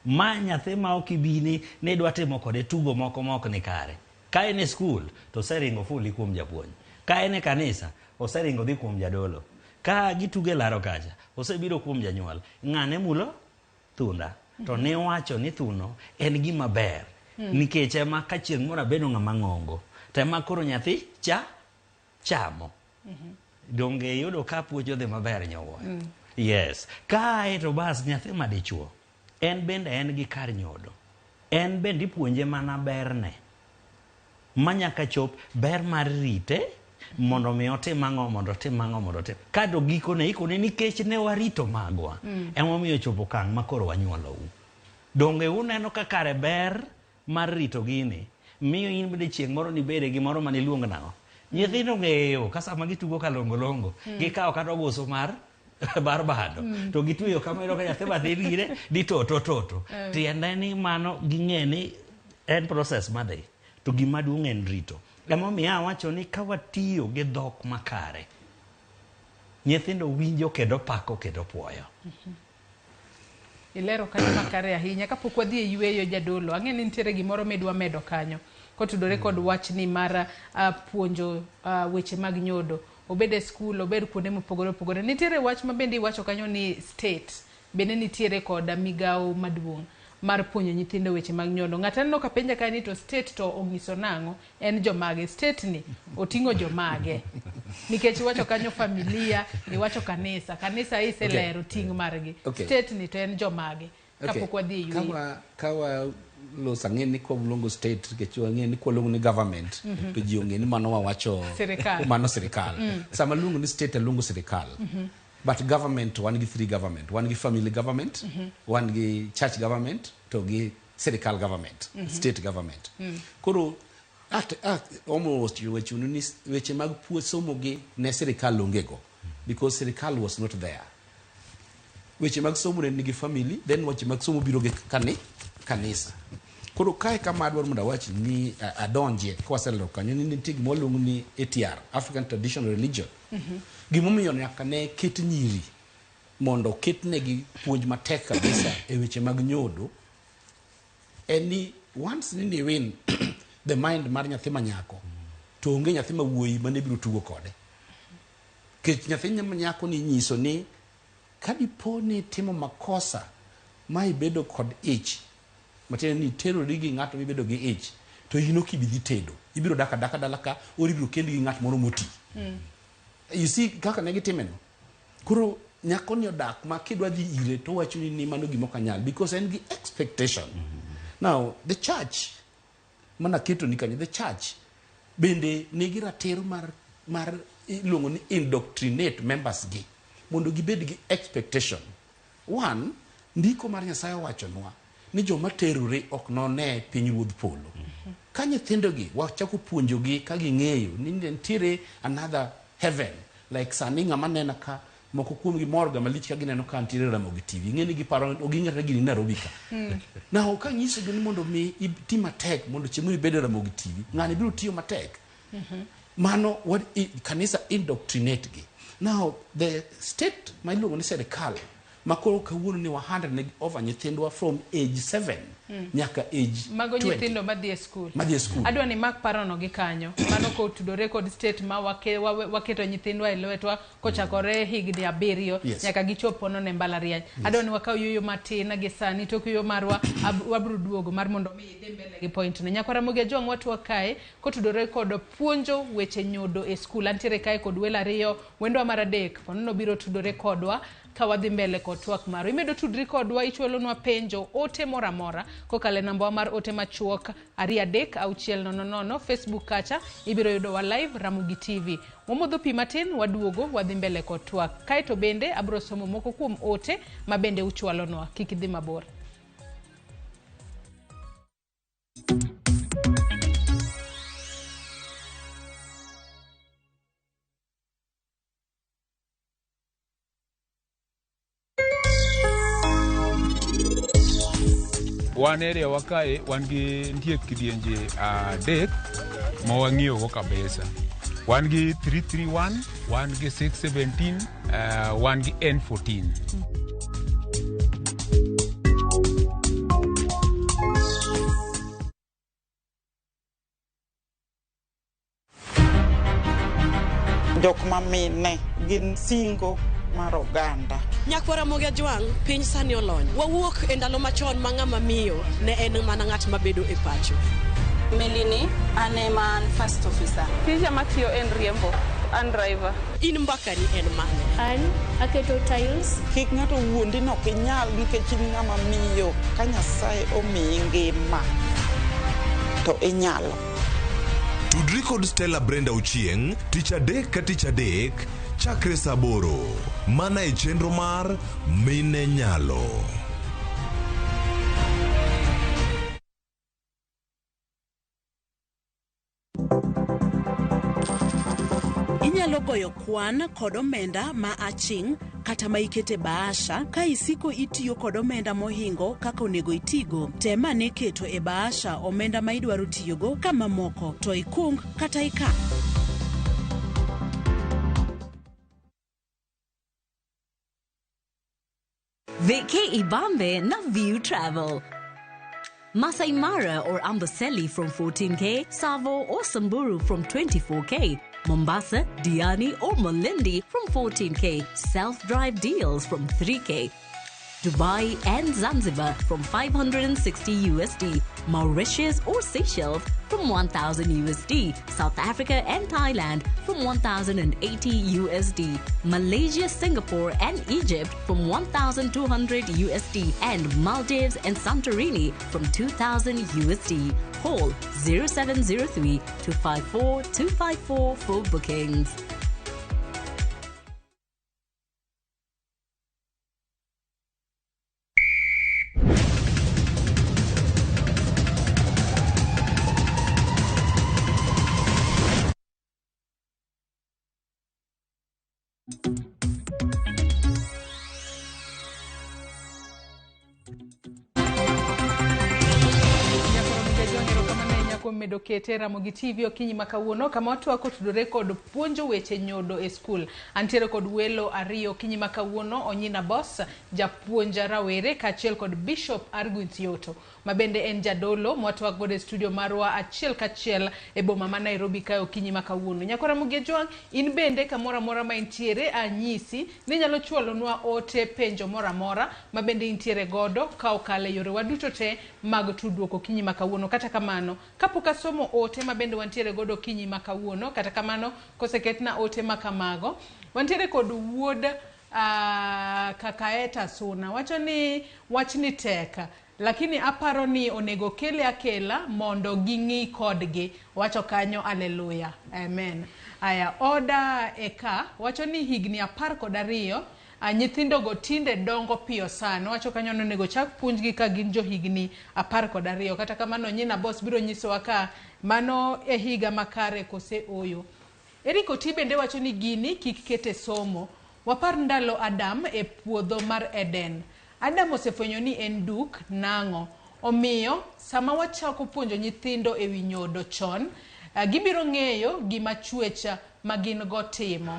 Ma nyathi ma ok ibi ni idwa timo kode tugo moko ma ok ni kare. Ka en e skul to oseringo fuli kuom japuonj. Ka en e kanisa oseringo dhi kuom jadolo. Ka gitugo e laro kacha osebiro kuom janyuol. Ng'ane mulo thunda to ne wacho ni thuno en gima ber. Nikech ema ka chieng' moro abedo ng'ama ng'ongo to ema koro nyathi cha chamo. Donge iyudo ka puonj odhi maber nyowuoyo? Yes. Kae to bas nyathi madichuo. En bende en gi kar nyodo. En bende ipuonje mana berne. Ma nyaka chop ber mar rite mondo mi otim ang'o, mondo otim ang'o, mondo otim. Kato gikone ikone nikech ne warito magwa. Emomiyo ochopo okang' ma koro wanyuolou. Donge uneno ka kare ber mar rito gini miyo in bende chieng' moro nibede gimoro maniluong nang'o. Nyithindo ng'eyo ka sama gitugo kalongolongo, gikawo kata ogusu mar bado to gitweyo kama, iyudo ka nyathi mathin gine di toto toto. Tiende ni mano ging'e ni en process madhi to gima duong' en rito. Emomiyo awacho ni ka watiyo gi dhok makare, nyithindo winjo kendo pako kendo puoyo. Ilero kanyo makare ahinya. Kapok wadhi e yueyo, jadolo, ang'e ni nitiere gimoro midwa medo kanyo kotudore kod wachni mar puonjo weche mag nyodo, obed e skul, obed kuonde mopogore opogore. Nitiere wach ma bende iwacho kanyo ni state bende nitiere kod migawo maduong' mar puonjo nyithindo weche mag nyodo. Ng'ato aneno ka penja kae ni to state to onyiso nang'o? En jomage? State ni oting'o jomage? Nikech iwacho kanyo familia, iwacho kanisa. Kanisa iselero ting' margi. State ni to en jomage? Kapok wadhi e yueyo. Kawa loso, ang'e ni kwaluongo state nikech wang'e ni kwaluongo ni government to ji ong'e ni mano wawacho Sirikal. Mano sirikal. Sama luongo ni state aluongo sirikal. But government, wan gi three government. Wan gi family government, wan gi church government, to gi sirikal government, state government. Koro at almost wachunu ni weche mag puo somo gi ne sirikal onge go because sirikal was not there. Weche mag somo ne nigi family, then weche mag somo biro gi kanisa. Koro kae kama adwaro mondo awach ni adonjie kwaselero kanyo ni nitie gima waluongo ni ATR, African Traditional Religion. Gimomiyo nyaka ne ket nyiri mondo oketnegi puonj matek kabisa e weche mag nyodo en ni once ni win the mind mar nyathi manyako to onge nyathi ma wuoyi mane biro tugo kode. Nikech nyathi manyako ni nyiso ni ka dipo ni itimo makosa ma ibedo kod ich, matiende ni iterori gi ng'ato mibedo gi ich, to in ok ibi dhi tedo, ibiro dak adaka dala ka or ibiro kendi gi ng'at moro moti. You see kaka ne gitime no. Koro nyako ni odak ma kidwa dhi ire to wacho ni mano gima ok anyal because en gi expectation. Now the church mana keto ni kanyo, the church bende nigi ratiro mar iluongo ni indoctrinate members gi mondo gibed gi expectation. One, ndiko mar Nyasaye owachonwa ni joma terore ok none piny ruodh polo. Ka nyithindogi wachako puonjogi ka ging'eyo ni nitiere another heaven, like sani ng'ama nena ka moko kuomgi mor ga malich ka gineno ka nitiere Ramogi TV, ing'e ni giparo oging'e gini Nairobi ka. Now ka nyisogi ni mondo mi iti matek mondo chieng' moro ibed e Ramogi TV, ng'ani biro tiyo matek. Mano what kanisa indoctrinate gi. Now the state ma iluongo ni sirikal ma koro kawuono ni wa hand over nyithindwa from age 7 nyaka age Mago 20. Nyithindo madhi e skul. Madhi e skul. Adwa ni mak parono gi kanyo. Mano kotudore kod state ma waketo nyithindwa e lwetwa kochakore higni 7 nyaka gichop ono ne mbalariany. Adwa ni wakaw yueyo matin gi sani, tok yueyo marwa wabiro duogo mar mondo mi idhi mbele gi point no. Nyakwara Ramogi Ajwang' watwa kae kotudore kod puonjo weche nyodo e skul. Antiere kae kod welo ariyo, wendwa mar adek ponono biro tudore kodwa ka wadhi mbele kod twak marwa. Imedo tudri kodwa, ichwalonwa penjo, ote moro amora kokalo e namba mar ote machuok 23600. Facebook kacha ibiro yudowa live Ramogi TV. Wamodho pi matin, waduogo wadhi mbele kod twak. Kaeto bende abiro somo moko kuom ote ma bende uchwalonwa. Kik idhi mabor. Wan area wa kae wan gi nitie kidienje 3 ma wang'iyogo kabisa. Wan gi 331, wan gi 617, wan gi N14. Jok ma mine gin singo mar oganda. Nyakwara Ramogi Ajwang', piny sani olony. Wawuok e ndalo machon ma ng'ama miyo ne en mana ng'at mabedo e pacho. Meli ni an ema an first officer. Tija matiyo en riembo. An driver. In mbakani en mane? An aketo tiles. Kik ng'ato wuondi ni ok inyal nikech in ng'ama miyo ka Nyasaye omiyi ngima to inyalo. Tudri kod Stella Brenda Ochieng' tich adek ka tich adek chakre saa aboro mana e chenro mar Mine Nyalo. Inyalo goyo kwan kod omenda ma aching' kata ma ikete bahasha ka isiko itiyo kod omenda mohingo kaka onego itigo. Tem ane keto e bahasha omenda ma idwaro tiyogo ka mamoko to ikung kata ikan. Vacay Ibambe na View Travel. Masai Mara or Amboseli from 14K, Savo or Samburu from 24K, Mombasa, Diani or Malindi from 14K, self-drive deals from 3K, Dubai and Zanzibar from 560 USD, Mauritius or Seychelles from 1000 USD, South Africa and Thailand from 1080 USD, Malaysia, Singapore and Egypt from 1200 USD, and Maldives and Santorini from 2000 USD. Call 0703 254 254 for bookings. Kuom medo kete Ramogi TV okinyi ma kawuono kama watwako tudore kod puonjo weche nyodo e skul. Antiere kod welo ariyo okinyi ma kawuono, Onyina Boss, japuonj rawere, kaachiel kod Bishop Arguin Yoto ma bende en jadolo mwatwak godo e studio marwa achiel kachiel e boma ma Nairobi kae okinyi ma kawuono. Nyako Ramogi Ojwang', in bende kamoro amora ma intiere anyisi ni inyalo chwalonwa ote penjo moro amora ma bende intiere godo ka okalo e yorewa duto te mag tudruok okinyi ma kawuono. Kata kamano, kapok asomo ote ma bende wantiere godo okinyi ma kawuono, kata kamano koseketna ote ma kamago, wantiere kod wuod Kakaeta Suna wacho ni wachni tek, lakini aparo ni onego kele akela mondo ging'i kodgi. Wacho kanyo aleluya, amen. Aya, Oda Eka wacho ni higni 12 nyithindogo tinde dongo piyo sana. Wacho kanyo ni onego chak puonjgi ka gin jo higni 12. Kata kamano Nyina Boss biro nyisowa ka mano e higa makare kose oyo. Eric Oti bende wacho ni gini kik kete somo. Wapar ndalo Adam e puodho mar Eden. Adam osefwenyo ni en duk nang'o. Omiyo sama wachako puonjo nyithindo e wi nyodo chon, gibiro ng'eyo gima chwech ma gin go timo.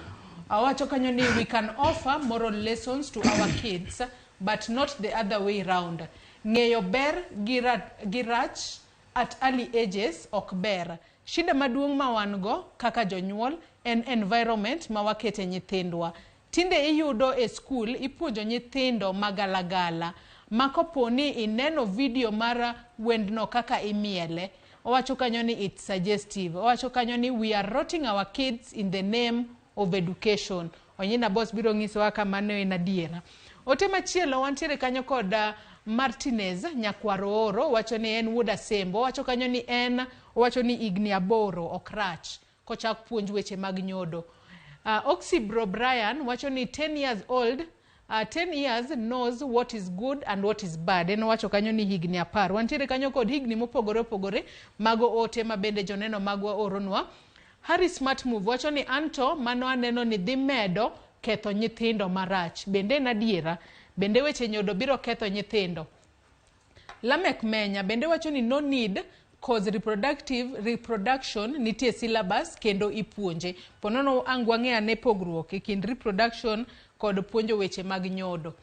Awacho kanyo ni we can offer moral lessons to our kids but not the other way round. Ng'eyo ber gi rach at early ages ok ber. Shida maduong' ma wan go kaka jonyuol en environment ma wakete nyithindwa. Tinde iyudo e skul ipuonjo nyithindo magalagala ma kopo ni ineno video mar wendno kaka imiele. Owacho kanyo ni it's suggestive. Owacho kanyo ni we are rotting our kids in the name of education. Onyina Boss biro nyisowa ka mano en adiera. Ote machielo wantiere kanyo kod Martinez Nyakwaro Oro wacho ni en wuod Asembo. Owacho kanyo ni en owacho ni higni 8 ok rach kochak puonj weche mag nyodo. Oxibro Brian wacho ni 10 years old, 10 years knows what is good and what is bad. En owacho kanyo ni higni 10. Wantiere kanyo kod higni mopogore opogore mago ote ma bende joneno magwa oronwa. Harry Smart Move wacho ni anto mano aneno ni dhi medo ketho nyithindo marach. Bende en adiera? Bende weche nyodo biro ketho nyithindo? Lamek Menya bende wacho ni no need cause reproduction nitie syllabus kendo ipuonje. Ponono ang' wang'e ane pogruok e kind reproduction kod puonjo weche mag nyodo.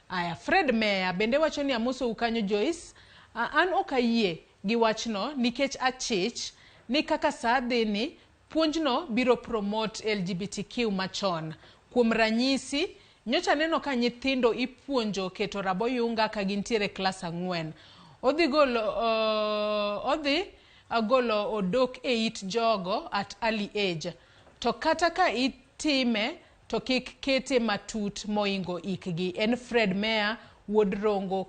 Aya, Fred Meya bende wacho ni amosou kanyo Joyce. An ok ayie gi wachno nikech achich ni kaka saa dhi ni puonjno biro promote LGBTQ machon. Kuom ranyisi, nyocha neno ka nyithindo ipuonjo keto raboyunga ka gintiere klas 4. Odhi golo odok e it jogo at early age. To kata ka itime to kik kete matut moingo ikgi. En Fred Meya wuod Rongo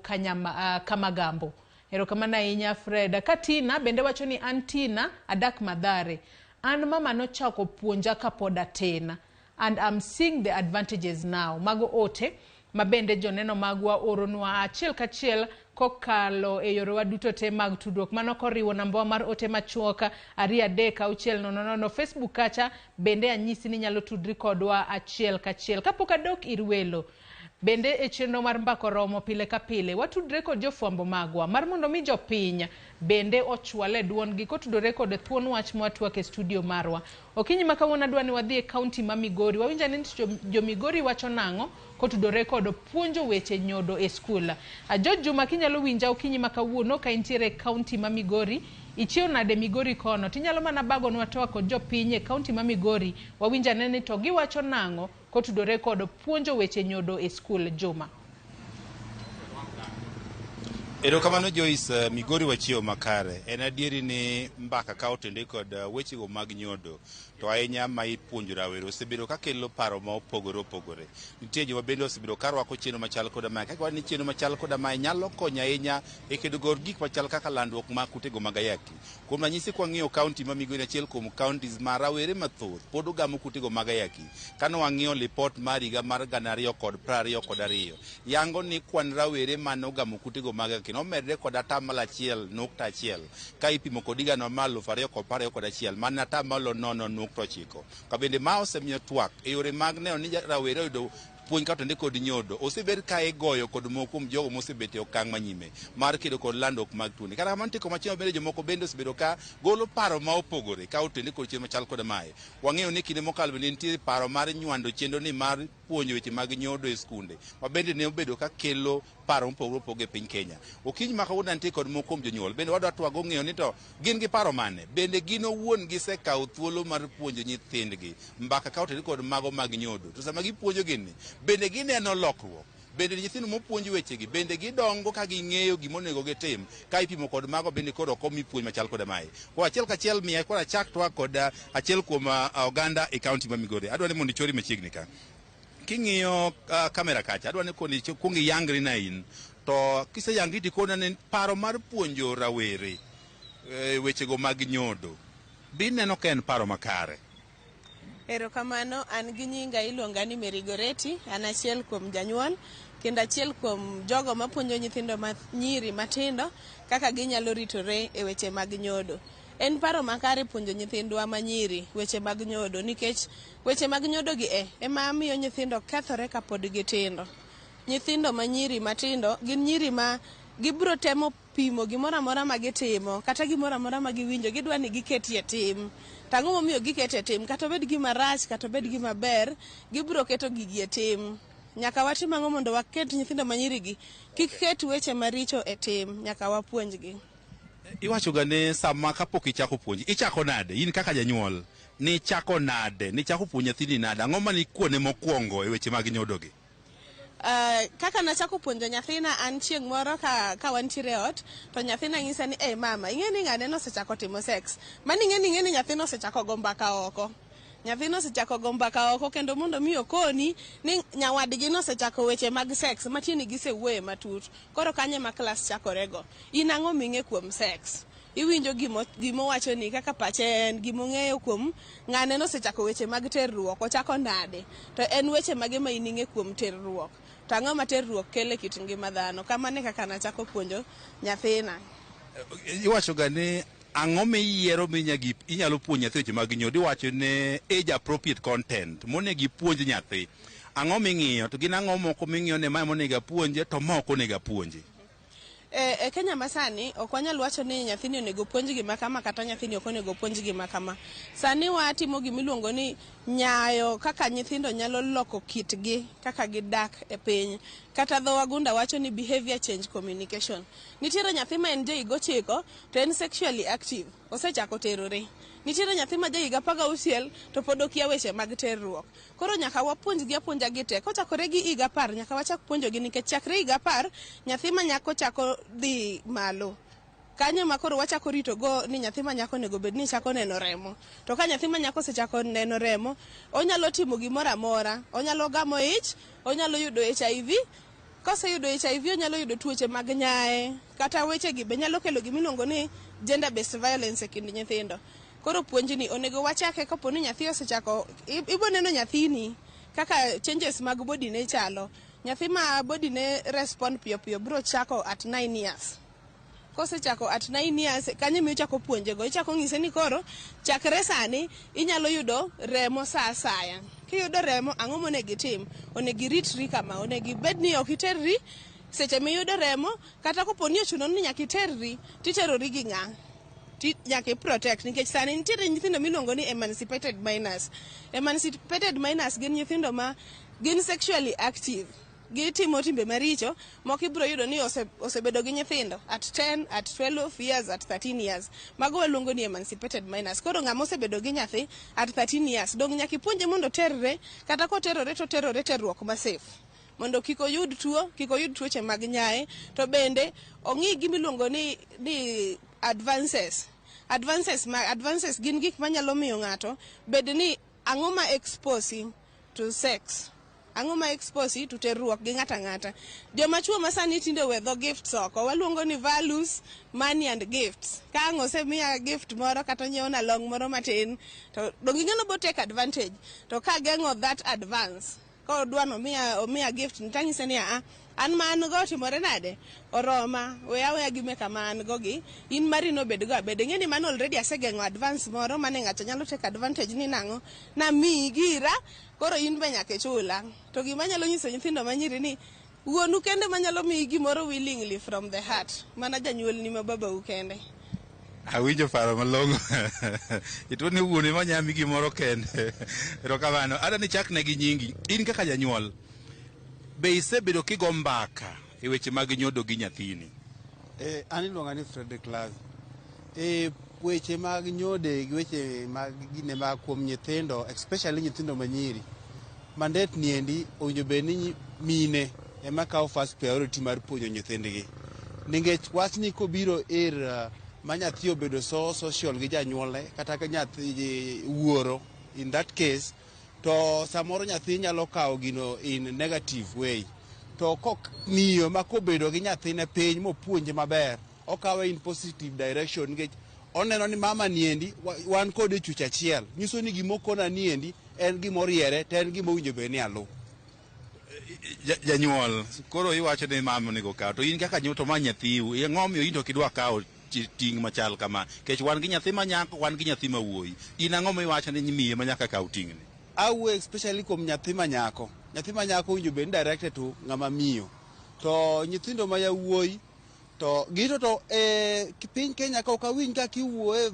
Kamagambo. Erokamano ahinya Fred. Ka Tina bende wacho ni an Tina adak Mathare. An mama nochako puonja kapod atin. And I'm seeing the advantages now. Mago ote ma bende joneno magwa oronwa achiel kachiel kokalo e yorewa duto te mag tudruok. Mano koriwo nambawa mar ote machuok 23600. Facebook kacha bende anyisi ni nyalo tudri kodwa achiel kachiel. Kapok adok ir welo, bende e chenro mar Mbaka Oromo pile ka pile watudre kod jofwambo magwa mar mondo mi jopiny bende ochwale duondgi kotudore kod thuon wach mwatwak e studio marwa. Okinyi ma kawuono adwa ni wadhi e kaunti ma Migori. Wawinj ane ni jo Migori wacho nang'o kotudore kod puonjo weche nyodo e skul. George Juma, kinyalo winja okinyi ma kawuono ka intiere e kaunti ma Migori, ichiew nade Migori kono? Tinyalo mana bagonwa twak kod jopiny e kaunti ma Migori. Wawinj ane ni to giwacho nang'o kotudore kod puonjo weche nyodo e skul. Juma. Erokamano Joyce, Migori wachiewo makare. En adieri ni mbaka ka otende kod wechego mag nyodo to ahinya ma ipuonjo rawere osebedo ka kelo paro ma opogore opogore. Nitie joma bende osebedo ka rwako chenro machal koda mae. Kaka ni chenro machal koda mae nyalo konyo ahinya e kedo kod gik machal kaka landruok mag kutego mag ayaki. Kuom ranyisi kwang'iyo kaunti ma Migori, achiel kuom counties ma rawere mathoth pod ogamo kutego mag ayaki. Kane wang'iyo lipot mar higa mar 2022, yango ni kwan rawere mane ogamo kutego mag ayaki nomedre kod 1.1% ka ipimo kod higa no mar 2021 mane 0.9%. Ka bende ma osemiyo twak e yore mag neno ni rawere oyudo puonj kata kod nyodo osebed ka igoyo kod moko kuom jogo mosebet e okang' manyime mar kedo kod landruok mag tuoni. Kata kamano nitie komachielo bende jomoko bende osebedo ka golo paro ma opogore ka otende kod chenro machal koda mae. Wang'eyo ni kinde mokalo bende nitie paro mar nywando chenro ni mar puonjo weche mag nyodo e skunde ma bende ne obedo ka kelo paro mopogore opogore e piny Kenya. Okinyi ma kawuono nitie kod moko kuom jonyuol bende wadwa twago ng'eyo ni to gin gi paro mane, bende gin owuon gisekawo thuolo mar puonjo nyithindgi mbaka ka otende kod mago mag nyodo, to sama gipuonjo gini bende gineno lokruok, bende nyithindo mopuonj wechegi bende gidongo ka ging'eyo gima onego gitim ka ipimo kod mago bende koro ok omi puonj machal koda mae. Koro achiel kachiel miya koro achak twak kod achiel kuom oganda e kaunti ma Migori. Adwa ni mondo ichori machiegni ka. King'iyo kamera kacha, adwa ni koni kuong iyangri na in to kiseyangri tikona ni paro mar puonjo rawere wechego mag nyodo bi ineno ka en paro makare. Erokamano, an gi nyinga iluonga ni Mary Goretti, an achiel kuom janyuol kendo achiel kuom jogo mapuonjo nyithindo ma nyiri matindo kaka ginyalo ritore e weche mag nyodo. En paro makare puonjo nyithindwa manyiri weche mag nyodo nikech weche mag nyodo gi e ema miyo nyithindo kethore kapod gitindo. Nyithindo manyiri matindo gin nyiri ma gibiro temo pimo gimoro amora ma gitimo kata gimoro amora ma giwinjo gidwa ni giketie tim. To ang'o momiyo giketo e tim? Kata obed gima rach kata obed gima ber, gibiro keto gigi e tim. Nyaka watim ang'o mondo waket nyithindo manyiri gi kik ket weche maricho e tim? Nyaka wapuonjgi. Iwacho ga ni sama kapok ichako puonj, ichako nade? In kaka janyuol, nichako nade? Nichako puonjo nyathini nade? Ang'o mane ikuone mokwongo e weche mag nyodo gi? Kaka nachako puonjo nyathina an chieng' moro ka wantiere e ot to nyathina nyisa ni hey, mama ing'e ni ng'ane nosechako timo sex mano ing'e ni nyathina osechako go mbaka oko nyathina osechako go mbaka oko kendo mondo mi okoni ni nyawadgi nosechako weche mag sex matieni gisewuoye matut koro kanyo ema klas chakorego in ang'o ming'e kuom sex iwinjo gimowachoni kaka pache en gimong'eyo kuom ng'ane nosechako weche mag terruok ochako nade to en weche mage ma in ing'e kuom terruok to ang'o ma terruok kelo e kit ngima dhano kamano e kaka nachako puonjo nyathina. Iwacho ga ni ang'o miyiero minyagi inyalo puonjo nyathi weche mag nyodo iwacho ni age appropriate content monego ipuonj nyathi ang'o ming'iyo to gin ang'o moko ming'iyo ni mae monego apuonje to ma ok onego apuonje. E Kenya masani ok wanyal wacho ni nyathini onego puonj gima kama kata nyathini ok onego puonj gima kama. Sani watimo gimiluongo ni nyayo kaka nyithindo nyalo loko kitgi kaka gidak e piny. Kata dho wagunda wacho ni behavior change communication. Nitiere nyathi ma en jahiga 9 to en sexually active, osechako terore. Nitiere nyathi ma jahiga 16 to pod okia weche mag terruok. Koro nyaka wapuonjgi apuonja gi te. Kochakore gi higa 10 nyaka wachak puonjogi nikech chakre higa 10 nyathi ma nyako chako dhi malo. Kanyo ema koro wachako rito go ni nyathi ma nyako onego bed ni chako neno remo. To ka nyathi ma nyako osechako neno remo, onyalo timo gimoro amora. Onyalo gamo ich, onyalo yudo HIV, koseyudo HIV onyalo yudo tuoche mag nyae, kata weche gi be nyalo kelo gima iluongo ni gender based violence e kind nyithindo. Koro puonjni onego wachake kapo ni nyathi osechako, ibo neno nyathini kaka changes mag body ne chalo. Nyathi ma body ne respond piyo piyo biro chako at 9 years. Kosechako at 9 years, kanyo ema ichako puonje go. Ichako ng'ise ni koro chakre sani inyalo yudo remo sa asaya. Kiyudo remo, ang'o monego itim? Onego iritri kama, onego ibed ni ok iterri seche miyudo remo, kata kopo ni ochuno ni nyaka iterri, titerori gi ng'a? Nyaka i protect nikech sani nitiere nyithindo miluongo ni emancipated minors. Emancipated minors gin nyithindo ma gin sexually active. Gitimo timbe maricho, moko ibiro yudo ni osebedo gi nyithindo at 10, at 12 years, at 13 years. Mago waluongo ni emancipated minors. Koro ng'ama osebedo gi nyathi at 13 years, dong nyaka ipuonje mondo oterre, kata koterore to oterore terruok ma safe. Mondo kik oyud tuo, kik oyud tuoche mag nyae, to bende ong'i gima iluongo ni advances. Advances, ma, advances gin gik manyalo miyo ng'ato bed ni ang'o ma expose to sex. Ang'o ma expose to terruok gi ng'ato ang'ata. Joma chuo ma sani tinde owe dho gifts oko, waluongo ni values, money and gifts. Ka ang' osemiya gift moro kata onyiewna long moro matin, to dong ing'e ni obo take advantage. To ka geng'o that advance, ka odwa ni omiya gift ni tanyise ni a an ma an go otimore nade? Oroma, we aweya gi meka ma an go gi, in mari no bed go abeda. Ing'e ni mano already asegeng'o advance moro mane ng'ato nyalo take advantage ni nang'o, namiyi gira, koro in be nyaka ichula. To gima anyalo nyiso nyithindo manyiri ni wuonu kende manyalo miyi gimoro willingly from the heart, mana janyuolni ma babau kende. Awinjo paro malong'o. Ituo ni wuonu ema nyalo miyi gimoro kende. Erokamano. Adwa ni ichakne gi nyingi. In kaka janyuol, be isebedo kigo mbaka e weche mag nyodo gi nyathini? An iluonga ni Frederick Lavi. Weche mag nyode gi weche mag gine mag kuom nyithindo, especially nyithindo manyiri, mandate niendi owinjo bed ni mine ema kawo first priority mar puonjo nyithindgi. Nikech wachni kobiro ir ma nyathi obedo so social gi janyuolne kata ka nyathi wuoro, in that case, to samoro nyathi nyalo kawo gino in negative way. To kok miyo ma kobedo gi nyathine piny mopuonje maber, okawe in positive direction nikech oneno ni mama niendi wan kode chuch achiel. Nyiso ni gimokona niendi en gimoriere to en gimowinjo bed ni aluw. Janyuol, koro iwacho ni mama onego kaw, to in kaka janyuol to ma nyathiu, ang'o omiyo in to ok idwa kawo ting' machal kama? Nikech wan gi nyathi ma nyako, wan gi nyathi ma wuoyi. In ang'o miwacho ni miyo ema nyaka kaw ting'ni? Awuoyo especially kuom nyathi ma nyako. Nyathi ma nyako owinjo bed ni directed to ng'ama miyo. To nyithindo ma yawuoyi to gito to piny Kenya ka ok awinj kaka iwuoye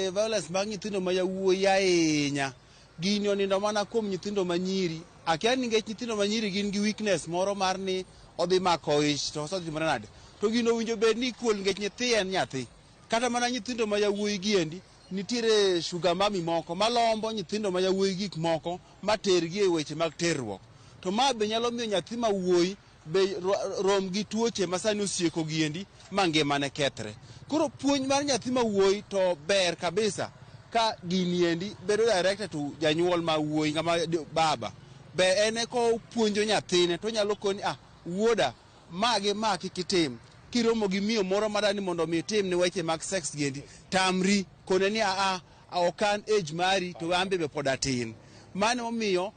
violence mag nyithindo ma yawuoyi ahinya. Gini onindo mana kuom nyithindo ma nyiri. Akia ni nikech nyithindo ma nyiri gin gi weakness moro mar ni odhi mako ich to osetimore nade. To gino owinjo bed ni equal nikech nyathi en nyathi. Kata mana nyithindo ma yawuoyi gi endi, nitiere sugar mummy moko malombo nyithindo ma yawuoyi gik moko matergi e weche mag terruok. To ma be nyalo miyo nyathi ma wuoyi be rom gi tuoche ma sani osieko gi endi ma ngimane kethre. Koro puonj mar nyathi ma wuoyi to ber kabisa ka gini endi bedo directed to janyuol ma wuoyi ng'ama baba. Be en e kopuonjo nyathine to onyalo koni wuoda ma gi ma kik itim. Kiromo gi miyo moro madani mondo mi itim ne weche mag sex gi endi, tamri kone ni a ok an age mari to an be pod atin. Mano omiyo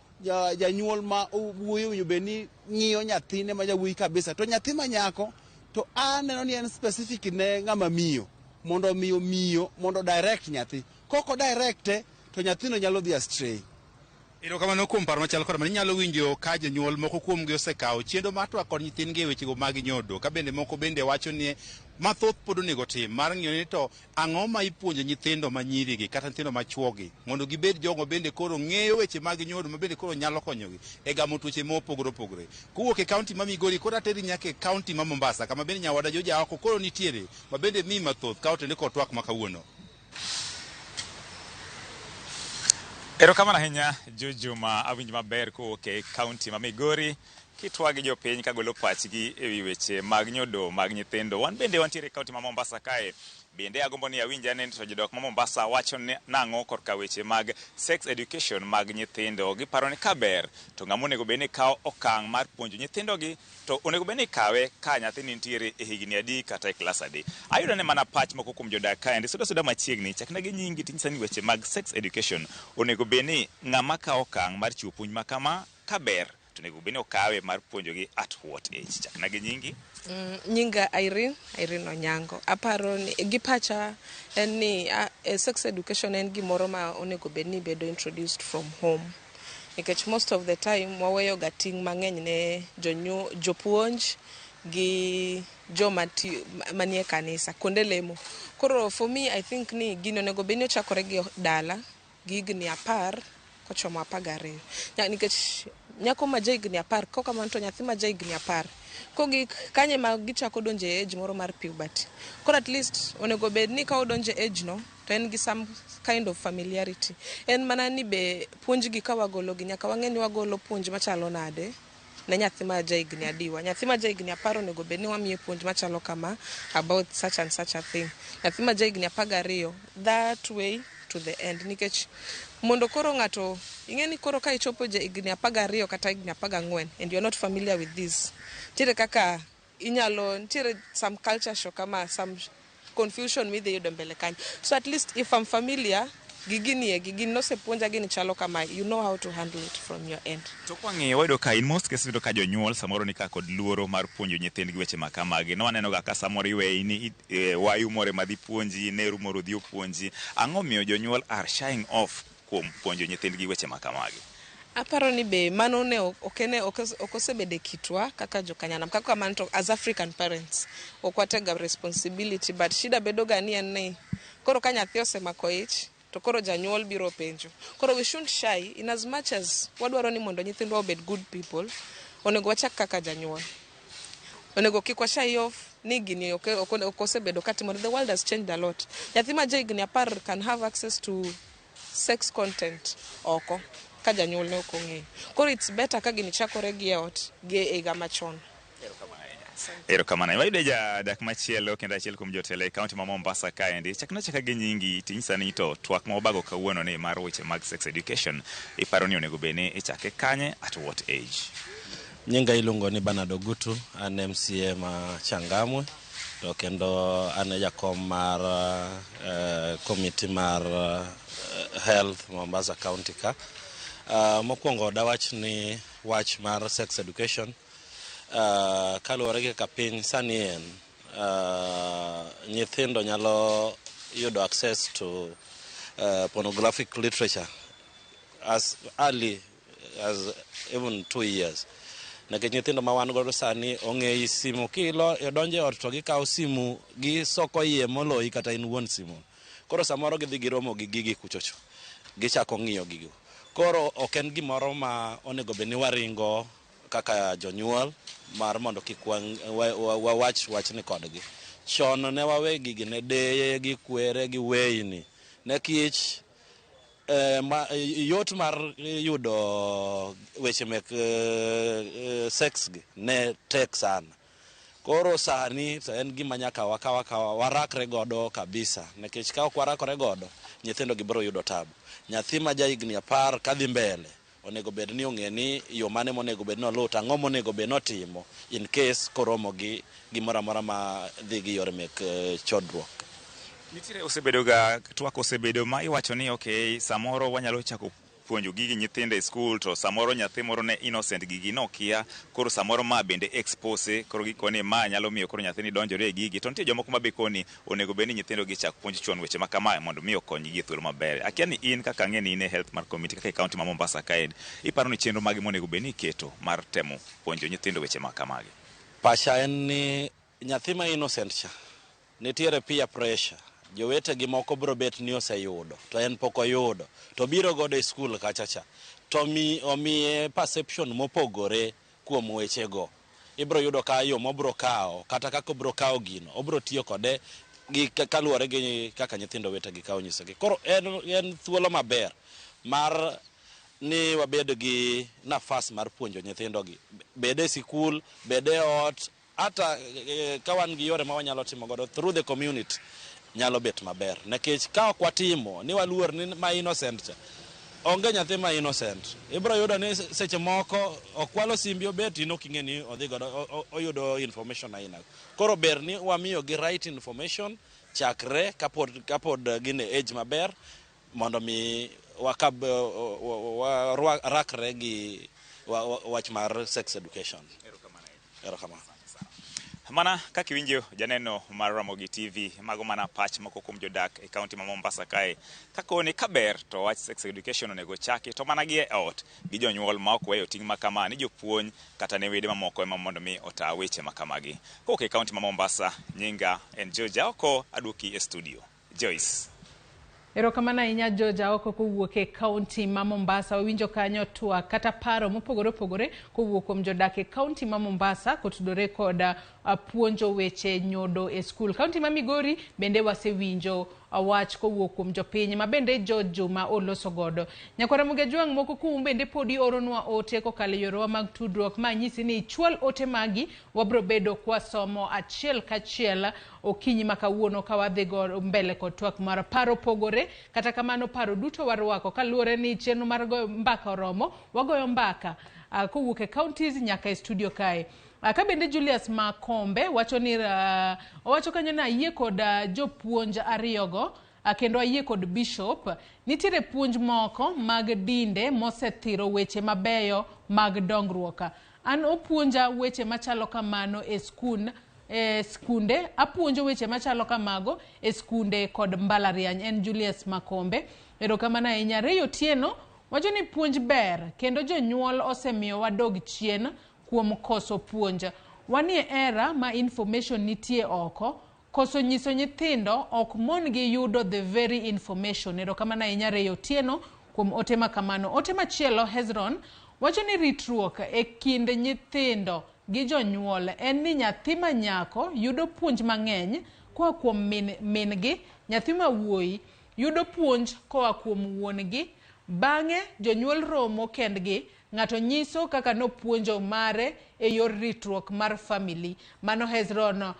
janyuol ma wuoyi owinjo bed ni ng'iyo nyathine ma jawuoyi kabisa. To nyathi ma nyako to aneno ni en specific ne ng'ama miyo mondo omiyo miyo mondo direct nyathi. Kok o direct to nyathino nyalo dhi astray. Erokamano kuom paro machal kod mano. Inyalo winjo ka jonyuol moko kuomgi osekawo chenro mar twak kod nyithindgi e wechego mag nyodo, ka bende moko bende wacho ni mathoth pod onego tim mar ng'iyo ni to ang'o ma ipuonjo nyithindo ma nyirigi kata nyithindo ma chuogi mondo gibed jogo bende koro ng'eyo weche mag nyodo ma bende koro nyalo konyogi e gamo tuoche mopogore opogore. Kowuok e kaunti ma Migori koro ateri nyaka e kaunti ma Mombasa kama bende nyawada Joja oko koro nitiere ma bende mi mathoth ka otende kod twak ma kawuono. Erokamano ahinya Jujuma, awinjo maber kowuok e kaunti ma Migori. Kitwag gi jopiny kagolo pachgi ewi weche mag nyodo mag nyithindo. Wan bende wantiere e kaunti ma Mombasa kae. Bende agombo ni awinj ane to jodok ma Mombasa wacho nang'o korka weche mag sex education mag nyithindo. Giparo ni kaber to ng'ama onego bed ni kawo okang' mar puonjo nyithindogi to onego bed ni ikawe ka nyathi nitiere e higni adi kata e klas adi. Ayudo ni mana pach moko kuom jodak kaendi sudo suda machiegni chakna gi nyingi tinyisa ni weche mag sex education onego bed ni ng'ama kawo okang' mar chiwo puonj ma kama kaber to onego bed ni okawe mar puonjogi at what age. Chakna gi nyingi. Nyinga Irene, Irene Onyango. Aparo ni gi pacha en ni sex education en gimoro ma onego bed ni bedo introduced from home. Nikech most of the time waweyo ga ting' mang'eny ne jopuonj gi joma manie kanisa, kuonde lemo. Koro for me I think ni gini onego bed ni ochakore gi dala gi higni 10 kochomo 12. Nikech nyako ma ja higni 10 kok kamano to nyathi ma ja higni 10 kogik kanye ma gichako donjo e age moro mar puberty. Koro at least onego bed ni ka odonjo e age no to en gi some kind of familiarity. En mana ni be puonj gi ka wagolo gi nyaka wang'e ni wagolo puonj machalo nade ne nyathi ma ja higni adiwa. Nyathi ma ja higni 10 onego bed ni wamiye puonj machalo kama about such and such a thing. Nyathi ma ja higni 12 that way to the end. Nikech mondo koro ng'ato ing'e ni koro ka ichopo ja higni 12 kata higni 14 and you are not familiar with this, nitiere kaka inyalo, nitiere some culture shock ama some confusion midhi yudo mbele kanyo. So at least if I'm familiar gi gini e, gini nosepuonja gini chalo kama, you know how to handle it from your end. To kwang'iyo wayudo ka in most cases yudo ka jonyuol samoro ni ka kod luoro mar puonjo nyithindgi weche ma kamagi. Ne waneno ga ka samoro iweyi ni wayu moro ema dhi puonji, neru moro dhi opuonji. Ang'o miyo jonyuol are shying off kuom puonjo nyithindgi weche ma kamagi? Aparo ni be mano ne ok osebedo e kitwa kaka jokanyanam. Kaka kamano to as African parents ok watega responsibility, but shida bedo ga ni en ni koro ka nyathi osemako ich to koro janyuol biro penjo. Koro we shouldn't shy in as much as wadwaro ni mondo nyithindwa obed good people, onego wachak kaka janyuol. Onego kik wa shy off ni gini ok osebedo katimore. The world has changed a lot. Nyathi ma ja higni 10 can have access to sex content oko ka janyuol ne ok ong'eyo. Koro it's better ka gini chakore gi e ot gi e higa machon. Erokamano. Wayudo jadak machielo kendo achiel kuom jotelo e kaunti ma Mombasa kaendi. Chakna chaka gi nyingi tinyisa ni to twak ma wabago kawuono ni mar weche mag sex education iparo ni onego bed ni ichake kanye at what age? Nyinga iluongo ni Bernard Ogutu, an MCA ma Changamwe to kendo an e jakom mar committee mar health Mombasa County ka. Mokwongo dawach ni wach mar sex education kaluwore gi kaka piny sani en nyithindo nyalo yudo access to pornographic literature as early as even 2 years. Nikech nyithindo ma wan godo sani ong'eyo simu, kidonjo e ot to gikawo simu gisoko iye moloyi kata in wuon simu. Koro samoro gidhi giromo gi gigi kuchocho, gichako ng'iyo gigo. Koro ok en gimoro ma onego bed ni waringo kaka jonyuol mar mondo kik wawach wachni kodgi. Chon ne wawe gigi ne deye gi kwere gi weyni. Nikech yot mar yudo weche mek sex gi ne tek sana. Koro sani to en gima nyaka wakaw akawa warakre godo kabisa. Nikech ka ok warakore godo, nyithindo gi biro yudo tabu. Nyathi ma ja higni 10 kadhi mbele onego bed ni ong'e ni yo mane monego bed ni oluw to ang'o monego bed ni otimo in case koromo gi gimoro amora ma dhi gi yore mek chodruok. Nitiere osebedo ga twak osebedo ma iwacho ni okay samoro wanyalo chako puonjo gigi nyithindo e skul to samoro nyathi moro ne innocent gigi nokia koro samoro ma bende expose koro gikoni ma nyalo miyo koro nyathini donjore e gigi to nitie jomoko ma be koni onego bed ni nyithindo gi chak puonj chon weche ma kamae mondo mi okonygi e thuolo maber. Akia ni in kaka ang'e ni in e health mar committee kaka e county ma Mombasa kaendi iparo ni chenro mage monego bed ni iketo mar temo puonjo nyithindo weche ma kamagi? Pacha en ni nyathi ma innocent cha nitiere peer pressure. Jowetegi moko biro bet ni oseyudo to en pok oyudo to biro godo e skul kacha cha to omiye perception mopogore kuom wechego. Ibiro yudo ka yo mobiro kawo kata kaka obiro kawo gino obiro tiyo kode gi kaluwore gi kaka nyithindo wetegi kawo nyisogi. Koro en thuolo maber mar ni wabed gi nafas mar puonjo nyithindogi, bed e sikul, bed e ot, hata ka wan gi yore ma wanyalo timo godo through the community nyalo bet maber. Nikech ka ok watimo ni waluor ni ma innocent cha, onge nyathi ma innocent. Ibiro yudo ni seche moko okwalo simbi obet in ok ing'e ni odhi godo oyudo information aina. Koro ber ni wamiyo gi right information chakre kapod gin e age maber mondo mi wakab warakre gi wach mar sex education. Erokamano. Mana kaka iwinjo janeno mar Ramogi TV, mago mana pach moko kuom jodak e kaunti ma Mombasa kae. Kakoni kaber to wach sex education onego chaki to mana gi e ot gi jonyuol ma ok weyo ting' makama ni jopuonj kata ne wede mamoko ema mondo mi ota weche makamagi. Kowuok e kaunti ma Mombasa, nyinga en George Aoko, aduoki e studio. Joyce. Erokamano ahinya George Aoko kowuok e kaunti ma Mombasa. Wawinjo kanyo twak kata paro mopogore opogore kowuok kuom jodak e kaunti ma Mombasa kotudore kod puonjo weche nyodo e skul. Kaunti ma Migori bende wasewinjo wach kowuok kuom jopiny ma bende George Juma oloso godo. Nyakwar Ramogi Ajwang' moko kuomu bende podi oronwa ote kokalo e yorewa mag tudruok ma nyisi ni ichwal ote magi, wabro bedo kwasomo achiel kachiel okinyi ma kawuono ka wadhi go mbele kod twak mar paro pogore. Kata kamano paro duto warwako kaluwore ni chenro mar goyo mbaka oromo, wagoyo mbaka kowuok e counties nyaka e studio kae. Ka bende Julius Makombe wacho ni owacho kanyo ni ayie kod jopuonj ariyogo, kendo ayie kod bishop. Nitiere puonj moko mag dinde mosethiro weche mabeyo mag dongruok. An opuonja weche machalo kamano e skunde, apuonjo weche machalo kamago e skunde kod mbalariany. En Julius Makombe. Erokamano ahinya. Ray Otieno wacho ni puonj ber kendo jonyuol osemiyo wadog chien kuom koso puonj. Wanie era ma information nitie oko, koso nyiso nyithindo ok mon gi yudo the very information. Erokamano ahinya Ray Otieno kuom ote ma kamano. Ote machielo Hezron wacho ni ritruok e kind nyithindo gi jonyuol en ni nyathi ma nyako yudo puonj mang'eny koa kuom min-gi, nyathi ma wuoyi yudo puonj koa kuom wuon-gi. Bang'e jonyuol romo kendgi, ng'ato nyiso kaka nopuonjo mare e yor ritruok mar family. Mano Hezron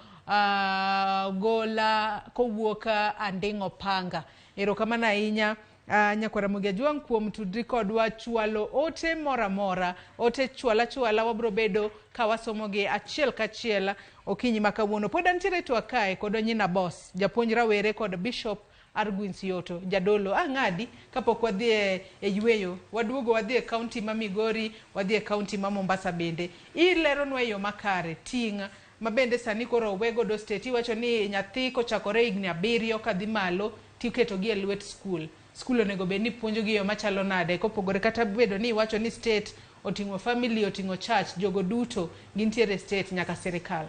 Gola kowuok Anding'o Panga. Erokamano ahinya Nyakwar Ramogi Ajwang' kuom tudri kodwa chwalo ote moro amora. Ote chwala chwala wabro bedo ka wasomogi achiel kachiel okinyi ma kawuono. Pod antiere twak kae kod Onyina Boss, japuonj rawere kod Bishop Arguins Yoto, jadolo. Ang'adi kapok wadhi e yweyo, waduogo wadhi e kaunti ma Migori, wadhi e kaunti ma Mombasa bende. Ileronwa e yo makare ting' ma bende sani koro owe godo state. Iwacho ni nyathi kochakore higni 7 kadhi malo tiketogi e lwet skul. Skul onego bed ni puonjogi e yo machalo nade kopogore kata bedo ni iwacho ni state oting'o family, oting'o church, jogo duto gintiere state nyaka sirikal.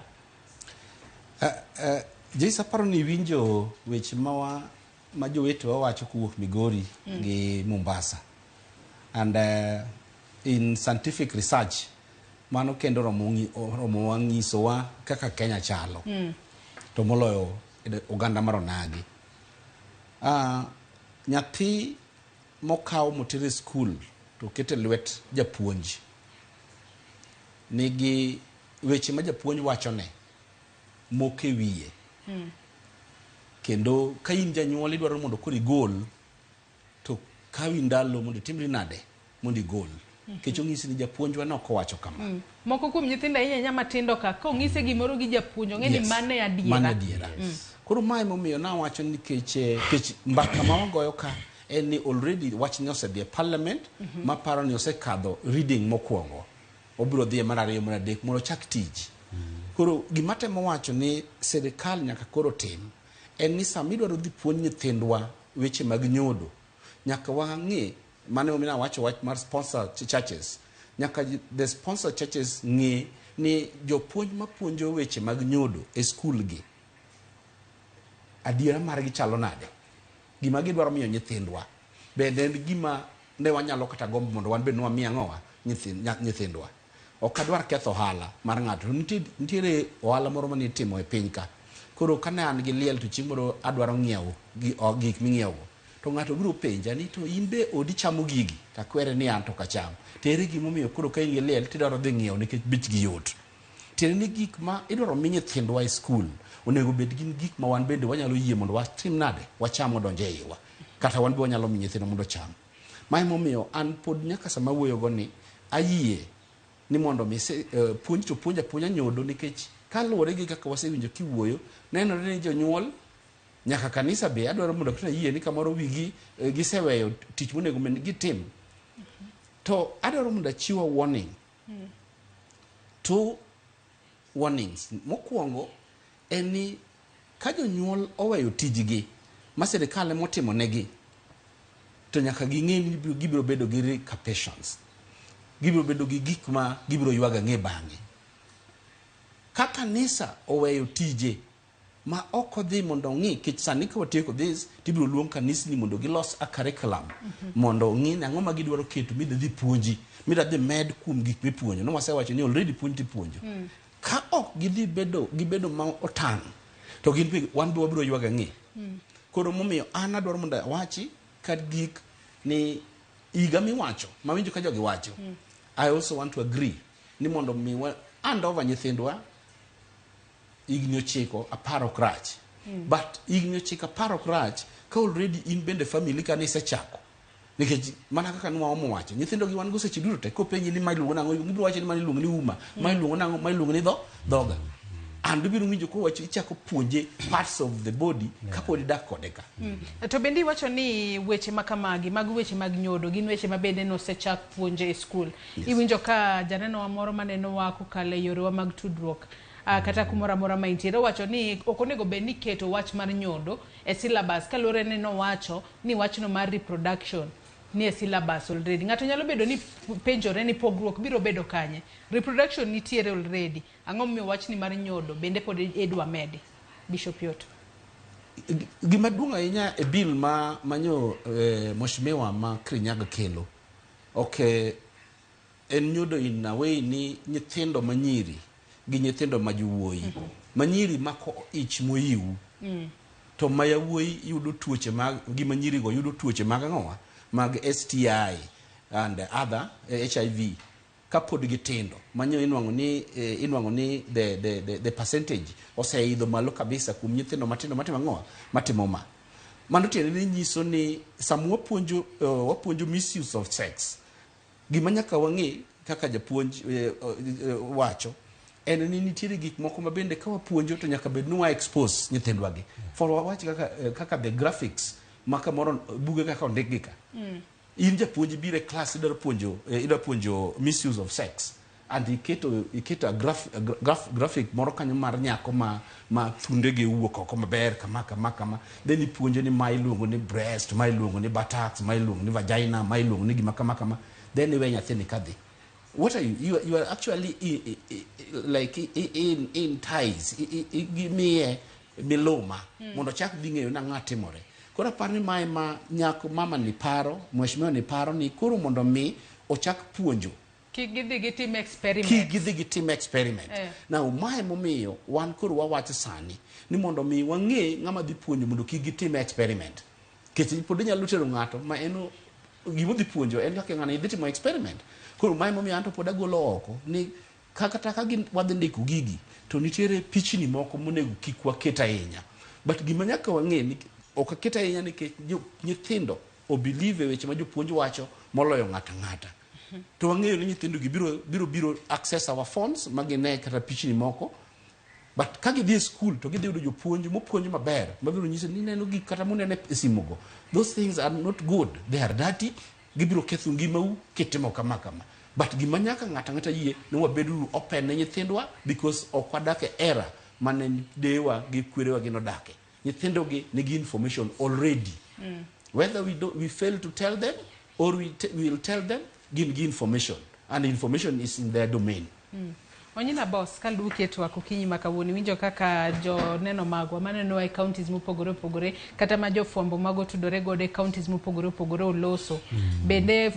Joyce, aparo ni iwinjo weche ma jowetewa wacho kowuok Migori gi Mombasa. And in scientific research, mano kendo oromo nyisowa kaka Kenya chalo. To moloyo oganda mar onagi. Nyathi mokaw moter e skul to oket e lwet japuonj nigi weche ma japuonj wachone moko e wiye. Kendo ka in janyuol idwaro mondo koro igol, to kawi ndalo mondo itimri nade mondo igol. Nikech onyisi ni japuonjwa ne ok owacho kama. Moko kuom nyithindo ahinya ahinya matindo ka kong'ise gimoro gi japuonj ong'e ni mano e adiera. Mano adiera. Koro mae emomiyo nawacho nikech mbaka ma wagoyo ka en ni already wach ni osedhi e parliament, maparo ni osekadho reading mokwongo. Obiro dhi e mar ariyo mar adek mondo ochak tich. Koro gima temo wacho ni sirikal nyaka koro tim en ni sama idwaro dhi puonj nyithindwa weche mag nyodo, nyaka wang'e, mano emomiyo nawacho wach mar sponsor churches. Nyaka the sponsor churches ng'e ni jopuonj mapuonjo weche mag nyodo e skul gi, adiera margi chalo nade. Gima gidwaro miyo nyithindwa bende en gima ne wanyalo kata gombo mondo wan bende wami ang'owa nyithindwa. Ok adwar ketho ohala mar ng'ato. Nitiere ohala moro mane itimo e piny ka. Koro kane an gi liel to chieng' moro adwaro ng'iewo gik ming'iewogo. To ng'ato biro penja ni to in be odi chamo gigi? To akwere ni an to ok acham. To ere gimomiyo koro ka in gi liel tidwaro dhi ng'iewo nikech bechgi yot? Tiende ni gik ma idwaro mi nyithindwa e skul onego bed gin gik ma wan bende wanyalo yie mondo watim nade? Wacham odonj e iwa. Kata wan be wanyalo miyo nyithindwa mondo ocham. Ma emomiyo an pod nyaka sama awuoyogo ni ayie ni mondo mi puonj to puonj apuonja nyodo nikech kaluwore gi kaka wasewinjo kiwuoyo, nenore ni jonyuol nyaka kanisa be adwaro mondo aketna yie ni kamoro wigi giseweyo tich monego bed ni gitim. To adwaro mondo achiw a warning. Two warnings. Mokwongo en ni ka jonyuol oweyo tijgi ma sirikal ema otimo negi, to nyaka ging'e ni gibiro bedo gi repercussions. Gibiro bedo gi gik ma gibiro ywago ang'e bang'e. Ka kanisa oweyo tije ma ok odhi mondo ong'i, nikech sani ka watieko this, tibiro luong kanisni mondo gilos a curriculum mondo ong'i ni ang'o ma gidwaro keto midhi dhi puonji, midwa dhi med kuom gik mipuonjo. No wasewacho ni already puonj tipuonjo. Ka ok gidhi bedo, gibedo ma otang', to gin be, wan be wabiro ywago ang'e. Koro momiyo an adwaro mondo awachi ka gik ni higa miwacho, mawinjo ka jogi wacho, I also want to agree ni mondo mi wa hand over nyithindwa higni 9 10 ok rach. But higni 9 10 ok rach ka already in bende family ka nisechako. Nikech mana kaka nwaomo wacho, nyithindo gi wan go seche duto te, kopenji ni ma iluongo nang'o, gibiro wacho ni ma iluongo ni uma, ma iluongo nang'o, ma iluongo ni dhoga. And ibiro winjo kowacho ichako puonje parts of the body kapod idak kode ka. To bende iwacho ni weche ma kamagi, mag weche mag nyodo, gin weche ma bende nosechak puonje e skul. Yes. Iwinjo ka janeno wa moro manenowa kokalo e yorewa mag tudruok, kata kumoro amora ma intiere, owacho ni ok onego bed ni keto wach mar nyodo e syllabus kaluwore ni nowacho ni wachno mar reproduction ni e syllabus already. Ng'ato nyalo bedo ni penjore ni pogruok biro bedo kanye. Reproduction nitiere already. Ang'o momiyo wachni mar nyodo bende pod idwa medi? Bishop Yot. Gima duong' ahinya e bill ma manyo mheshimiwa ma Kirinyaga kelo, ok en nyodo in a way ni nyithindo manyiri gi nyithindo ma jowuoyi. Manyiri mako ich moyiw. To ma yawuoyi yudo tuoche mag gi manyiri go yudo tuoche mag ang'owa? Mag STI and other HIV kapod gitindo. Manyo inwang'o ni inwang'o ni the percentage oseidho malo kabisa kuom nyithindo matindo matimo ang'owa? Matimo ma. Mano tiende ni nyiso ni sama wapuonjo misuse of sex, gima nyaka wang'e kaka japuonj wacho en ni nitiere gik moko ma bende ka wapuonjo to nyaka bed ni wa expose nyithindwa gi. For wawach kaka the graphics ma kamoro buge kaka ondik gi ka. In japuonj ibiro e class idwaro puonjo misuse of sex and iketo a graphic moro kanyo mar nyako ma thundege wuok oko maber kama kama kama, then ipuonjo ni ma iluongo ni breast, ma iluongo ni buttocks, ma iluongo ni vagina, ma iluongo ni gima kama kama, then iwe nyathini kadhi. What are you? You are actually like in ties. Gimiye miluma mondo chak dhi ng'eyo nang'o timore. Koro aparo ni mae ma nyako mama ni paro, mheshimiwa ni paro ni koro mondo mi ochak puonjo. Kik gidhi gitim experiment. Kik gidhi gitim experiment. Now mae momiyo wan koro wawacho sani ni mondo mi wang'e ng'ama dhi puonjo mondo kik gitim experiment. Nikech pod inyalo tero ng'ato ma en gima odhi puonjo en kaka ng'ani dhi timo experiment. Koro mae momiyo anto pod agolo oko ni kata ka wadhi ndiko gigi to nitiere pichni moko monego kik waket ahinya. But gima nyaka wang'e ni ok aket ahinya nikech nyithindo o believe e weche ma jopuonj wacho moloyo ng'ato ang'ata. To wang'eyo ni nyithindo gi biro access our phones ma gine kata pichni moko. But ka gidhi e school to gidhi yudo jopuonj mopuonj maber mabiro nyiso ni neno gik kata muneno e simu go. Those things are not good. They are dirty. Gibiro ketho ngimau kitimo kama kama. But gima nyaka ng'ato ang'ata yie ni wabeduru open ne nyithindwa because ok wadak e era mane dewa gi kwerewa gi nodake. Nyithindo gi nigi information already. Whether we fail to tell them or we will tell them, gin gi information. And information is in their domain. Onyina boss, kaluki e twak okinyi ma kawuono, iwinjo kaka joneno magwa maneno e counties mopogore opogore kata ma jofwambo mago tudore godo e counties mopogore opogore oloso. Bende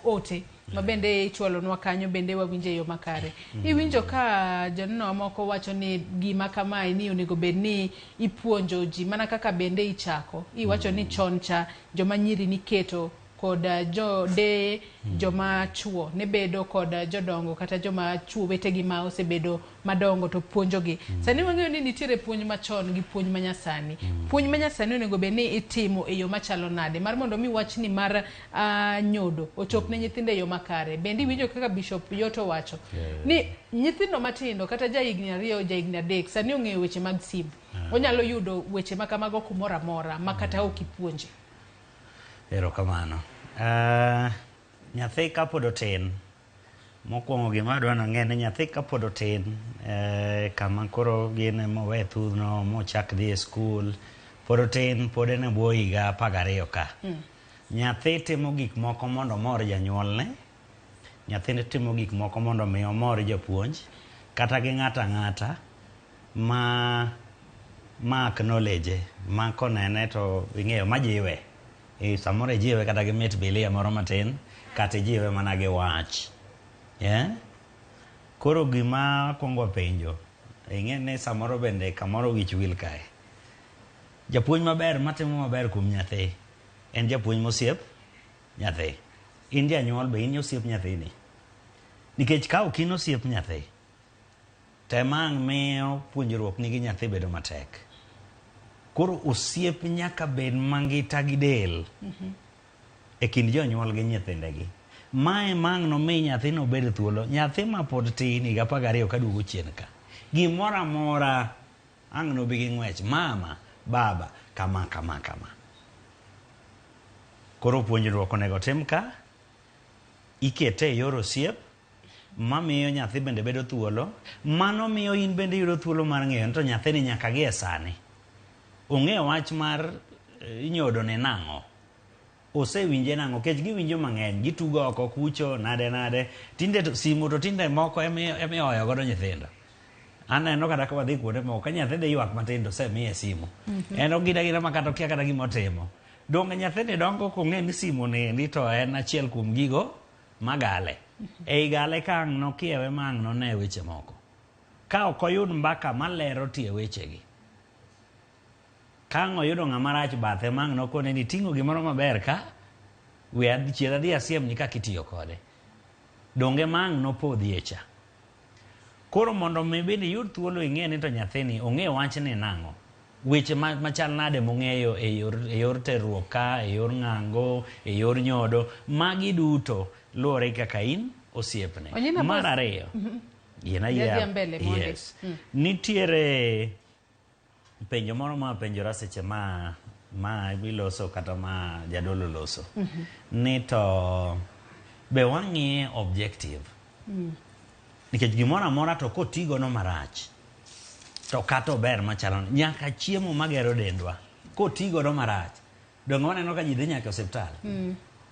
ote ma bende ichwalonwa kanyo bende wawinjo e yo makare. Iwinjo ka joneno moko wacho ni gima kamae ni onego bed ni ipuonjo ji mana kaka bende ichako. Iwacho ni chon cha joma nyiri niketo kod jo deye joma chuo ne bedo kod jodongo kata joma chuo wetegi ma osebedo madongo to puonjogi. Sani wang'eyo ni nitiere puonj machon gi puonj manyasani. Puonj manyasani onego bed ni itimo e yo machalo nade mar mondo mi wachni mar nyodo ochop ne nyithindo e yo makare. Bende iwinjo kaka Bishop Yoto wacho ni nyithindo matindo kata ja higni 2 ja higni 3 sani ong'eyo weche mag simu. Onyalo yudo weche ma kamago kumoro amora ma kata ok ipuonje. Erokamano. Nyathi kapod otin, mokwongo gima adwa nong'e ni nyathi kapod otin, kama koro gin mowe thudhno mochak dhi e skul, pod otin, pod en e bwo higa 12 ka. Nyathi timo gik moko mondo omor janyuolne, nyathi timo gik moko mondo mi omor japuonj, kata gi ng'ato ang'ata ma acknowledge, ma konene to ing'eyo majiwe. Samoro ijiwe kata gi mit bilia moro matin, kata ijiwe mana gi wach. Koro gima akwongo penjo, ing'e ni samoro bende kamoro wich wil kae. Japuonj maber matimo maber kuom nyathi, en japuonj mosiep nyathi. In janyuol be in osiep nyathini. Nikech ka ok in osiep nyathi, to ema ang' miyo puonjruok nigi nyathi bedo matek. Koro osiep nyaka bed mangita gi del e kind jonyuol gi nyithindegi. Mae mang' nomi nyathino obed thuolo. Nyathi ma pod tin higa 12 kaduogo chien ka, gimoro amora ang' nobi gi ng'wech, mama, baba, kama, kama, kama. Koro puonjruok onego tim ka, ikete e yor osiep, mamiyo nyathi bende bedo thuolo. Mano miyo in bende iyudo thuolo mar ng'eyo ni to nyathini nyaka gi e sani ong'eyo wach mar nyodo ne nang'o, osewinje nang'o, nikech giwinjo mang'eny, gitugo oko kucho nade nade. Tinde to simu to tinde moko emioyo godo nyithindo. Aneno kata ka wadhi kuonde moko, ka nyathi dhi ywak matin to osemiye simu. En ogina gina ma kata okia kata gima otimo. Donge nyathini dongo kong'e ni simu ni to en achiel kuom gigo magale. Ei gale ka ang' nokiewe ma ang' none weche moko. Ka ok oyud mbaka malero tie wechegi, ka ang' oyudo ng'ama rach bathe ma ang' nokone ni ting'o gimoro maber ka, we chiel adhi asiemni kaka itiyo kode. Donge ma ang' nopodhie cha. Koro mondo mi bende iyud thuolo ing'e ni to nyathini ong'e wachni nang'o. Weche machal nade mong'eyo e yor terruok ka, e yor ng'ango, e yor nyodo, magi duto luwore kaka in osiepne. Mar ariyo, yes. Nitiere penjo moro ma penjora seche ma iloso kata ma jadolo loso. Ni to be wang'iye objective. Nikech gimoro amora to kotigono marach, to kata ober machalo nyaka chiemo magero dendwa kotigodo marach, donge waneno ka ji dhi nyaka e osiptal.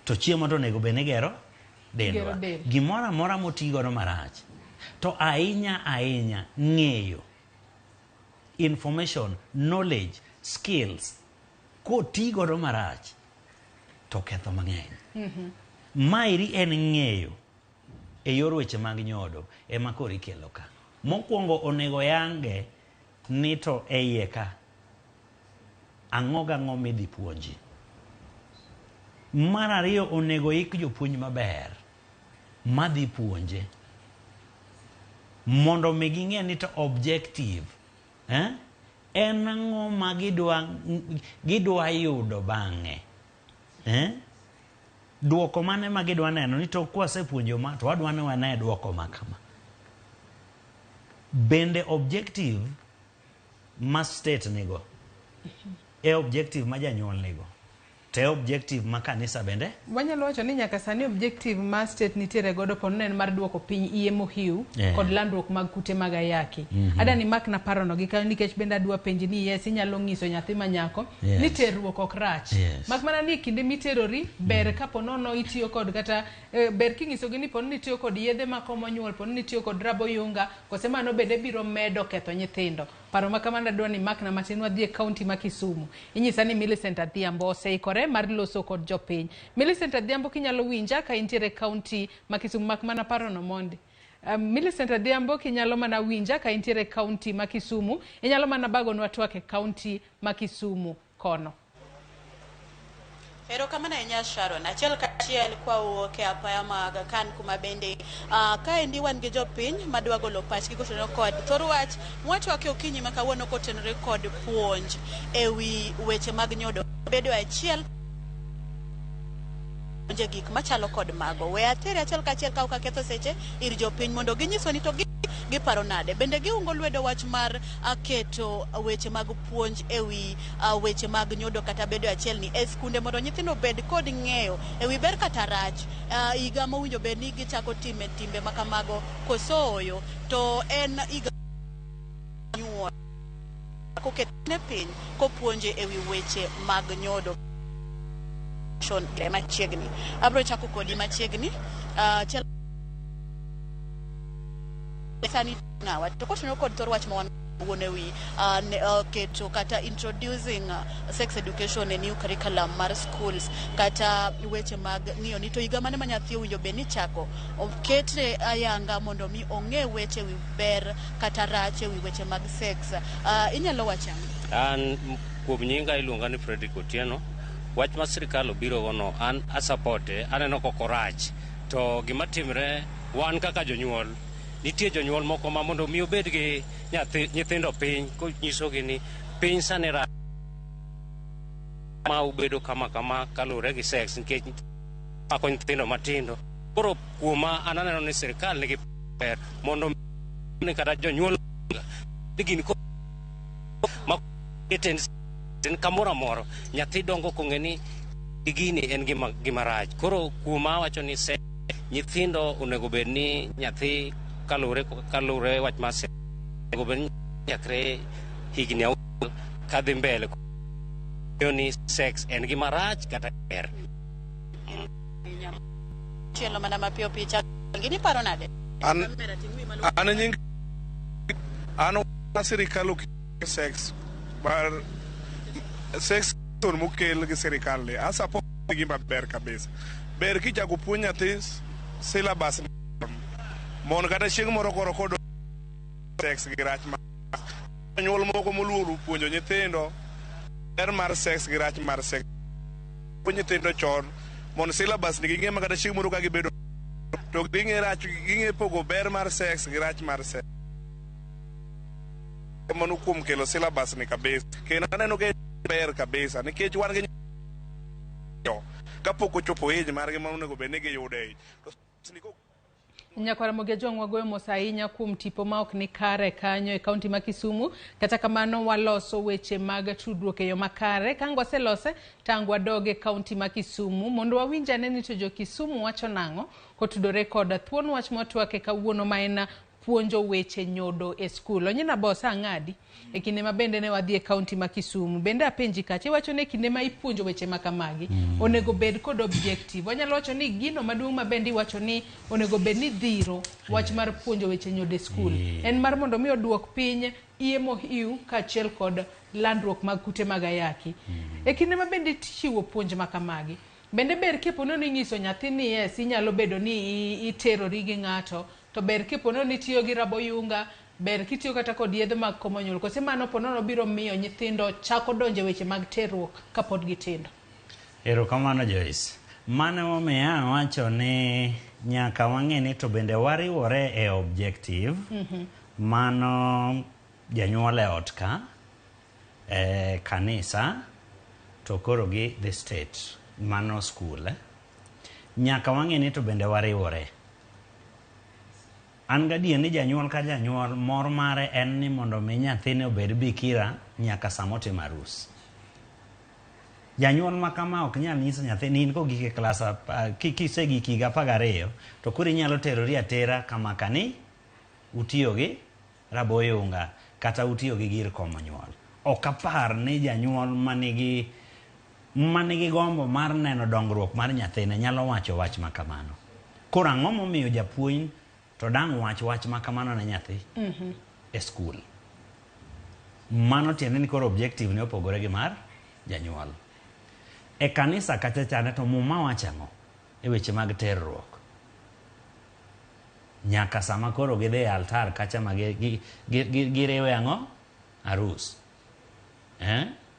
To chiemo to onego bed ni gero dendwa. Gimoro amora motigodo marach, to ahinya ahinya ng'eyo, information, knowledge, skills kotigodo marach to ketho mang'eny. Maeri en ng'eyo e yor weche mag nyodo ema koro ikelo ka. Mokwongo onego yange ni to e iye ka ang'o gang'o midhi puonji. Mar ariyo onego ik jopuonj maber madhi puonje mondo mi ging'e ni to objective en ang'o ma gidwa yudo bang'e. Duoko mane ma gidwa neno ni to kwasepuonjo ma to wadwa ni wane duoko ma kama. Bende objective ma state nigo e objective ma janyuol nigo, to e objective ma kanisa bende. Wanyalo wacho ni nyaka sani objective ma state nitiere godo pod en mar duoko piny iye mohiu kod landruok mag kute mag ayaki. Adani mak na parono gi kanyo nikech bende adwa penji ni yes, inyalo ng'iso nyathi ma nyako ni terruok ok rach. Mak mana ni kinde miterori ber kapo nono itiyo kod kata ber king'isogi ni poni itiyo kod yedhe makomo nyuol, poni itiyo kod rabo yunga, kose mano bende biro medo ketho nyithindo. Paro ma kamano adwa ni makna matin wadhi e kaunti ma Kisumu. Inyisa ni Millicent Adhiambo oseikore mar loso kod jopiny. Millicent Adhiambo kinyalo winja ka intiere e kaunti ma Kisumu mak mana parono mondi. Millicent Adhiambo kinyalo mana winja ka intiere e kaunti ma Kisumu, inyalo mana bagonwa twak e kaunti ma Kisumu kono. Erokamano ahinya Sharon. Achiel kachiel kwawuok e apaya mag kan kuma bende kaendi wan gi jopiny madwa golo pachgi kotenore kod thor wach mwatwake okinyi ma kawuono kotenore kod puonj ewi weche mag nyodo bedo achiel puonje gik machalo kod mago. We atere achiel kachiel ka ok aketho seche ir jopiny mondo ginyiswa ni to giparo nade. Bende giungo lwedo wach mar keto weche mag puonj ewi weche mag nyodo kata bedo achiel ni e skunde mondo nyithindo obed kod ng'eyo ewi ber kata rach higa mowinjo bed ni gichako time timbe makamago koso oyo to en higa nyuol koketne piny kopuonje ewi weche mag nyodo machiegni. Abro chako kodi machiegni. Sani ng'awa to kotenore kod thor wach ma wan wuon ewi keto kata introducing sex education e new curriculum mar schools kata weche mag ng'iyo ni to higa mane ma nyathi owinjo bed ni chako okete ayanga mondo mi ong'e weche wi ber kata rach ewi weche mag sex. Inyalo wacho ang'o? An kuom nyinga iluonga ni Fredrick Otieno. Wach ma sirikal obiro gono an asapote, aneno kok orach. To gima timre wan kaka jonyuol, nitie jonyuol moko ma mondo mi obed gi nyithindo piny konyisogi ni piny sani rach ma ubedo kama kama kaluwore gi sex nikech mako nyithindo matindo. Koro kuoma an aneno ni sirikal nigi ber mondo ni kata jonyuol ni gin ma en kamoro amoro nyathi dongo kong'e ni gini en gima rach. Koro kuoma awacho ni se nyithindo onego bed ni nyathi kaluwore wach mar sex onego bed ni chakre higni 6 kadhi mbele ni sex en gima rach kata ber. Chielo mana mapiyo picha gini paro nade? An nying an sirikal ok sex mar sex mokel gi sirikal ni asupport gima ber kabisa. Ber kichako puonj nyathi syllabus mondo kata chieng' moro koro kodo sex gi rach mar jonyuol moko moluoro puonjo nyithindo ber mar sex gi rach mar sex. Puonj nyithindo chon mondo syllabus ni ging'e ma kata chieng' moro ka gibedo to ging'e rach, ging'e pogo ber mar sex gi rach mar sex. Mano kuom kelo syllabus ni kabisa. Kendo aneno ka ber kabisa nikech wan gi kapok ochopo age margi ma onego bed ni giyude. Nyakwara Ramogi Ajwang' wagoyo mos ahinya kuom tipo ma ok ni kare kanyo e kaunti ma Kisumu. Kata kamano waloso weche mag tudruok e yo makare. Ka ang' waselose to ang' wadog e kaunti ma Kisumu mondo wawinj ane ni to jo Kisumu wacho nang'o kotudore kod thuon wach mwatwake kawuono ma en puonjo weche nyodo e skul. Onyina Bosa ang'adi e kinde ma bende ne wadhi e kaunti ma Kisumu. Bende apenji kacha, iwacho ni e kinde ma ipuonjo weche ma kamagi, onego bed kod objective. Wanyalo wacho ni gino maduong' ma bende iwacho ni onego bed ni dhiro wach mar puonjo weche nyodo e skul. En mar mondo mi oduok piny iye mohiu kaachiel kod landruok mag kute mag ayaki. E kinde ma bende ichiwo puonj ma kamagi, bende ber kipono ni inyiso nyathi ni yes, inyalo bedo ni iterori gi ng'ato, to ber kipono ni itiyo gi raboyunga, ber kitiyo kata kod yedhe mag komo nyuol. Kose mano ponono biro miyo nyithindo chako donjo e weche mag terruok kapod gitindo. Erokamano Joyce. Mano momiyo awacho ni nyaka wang'e ni to bende wariwore e objective. Mano janyuol e ot ka, e kanisa, to koro gi the state, mano school. Nyaka wang'e ni to bende wariwore. An gadier ni janyuol ka janyuol mor mare en ni mondo mi nyathine obed bikira nyaka sama otimo arus. Janyuol ma kama ok nyal nyiso nyathi ni in kogik e klas kisegik higa 12 to koro inyalo terori atera kama kani utiyo gi raboyunga kata utiyo gi gir komo nyuol. Ok apar ni janyuol manigi gombo mar neno dongruok mar nyathine nyalo wacho wach ma kamano. Koro ang'o momiyo japuonj to dang' wach wach ma kamano ne nyathi e skul? Mano tiende ni koro objective ne opogore gi mar janyuol. E kanisa kacha chande to Muma wacho ang'o e weche mag terruok? Nyaka sama koro gidhi e altar kacha ma giriwe ang'o? Arus.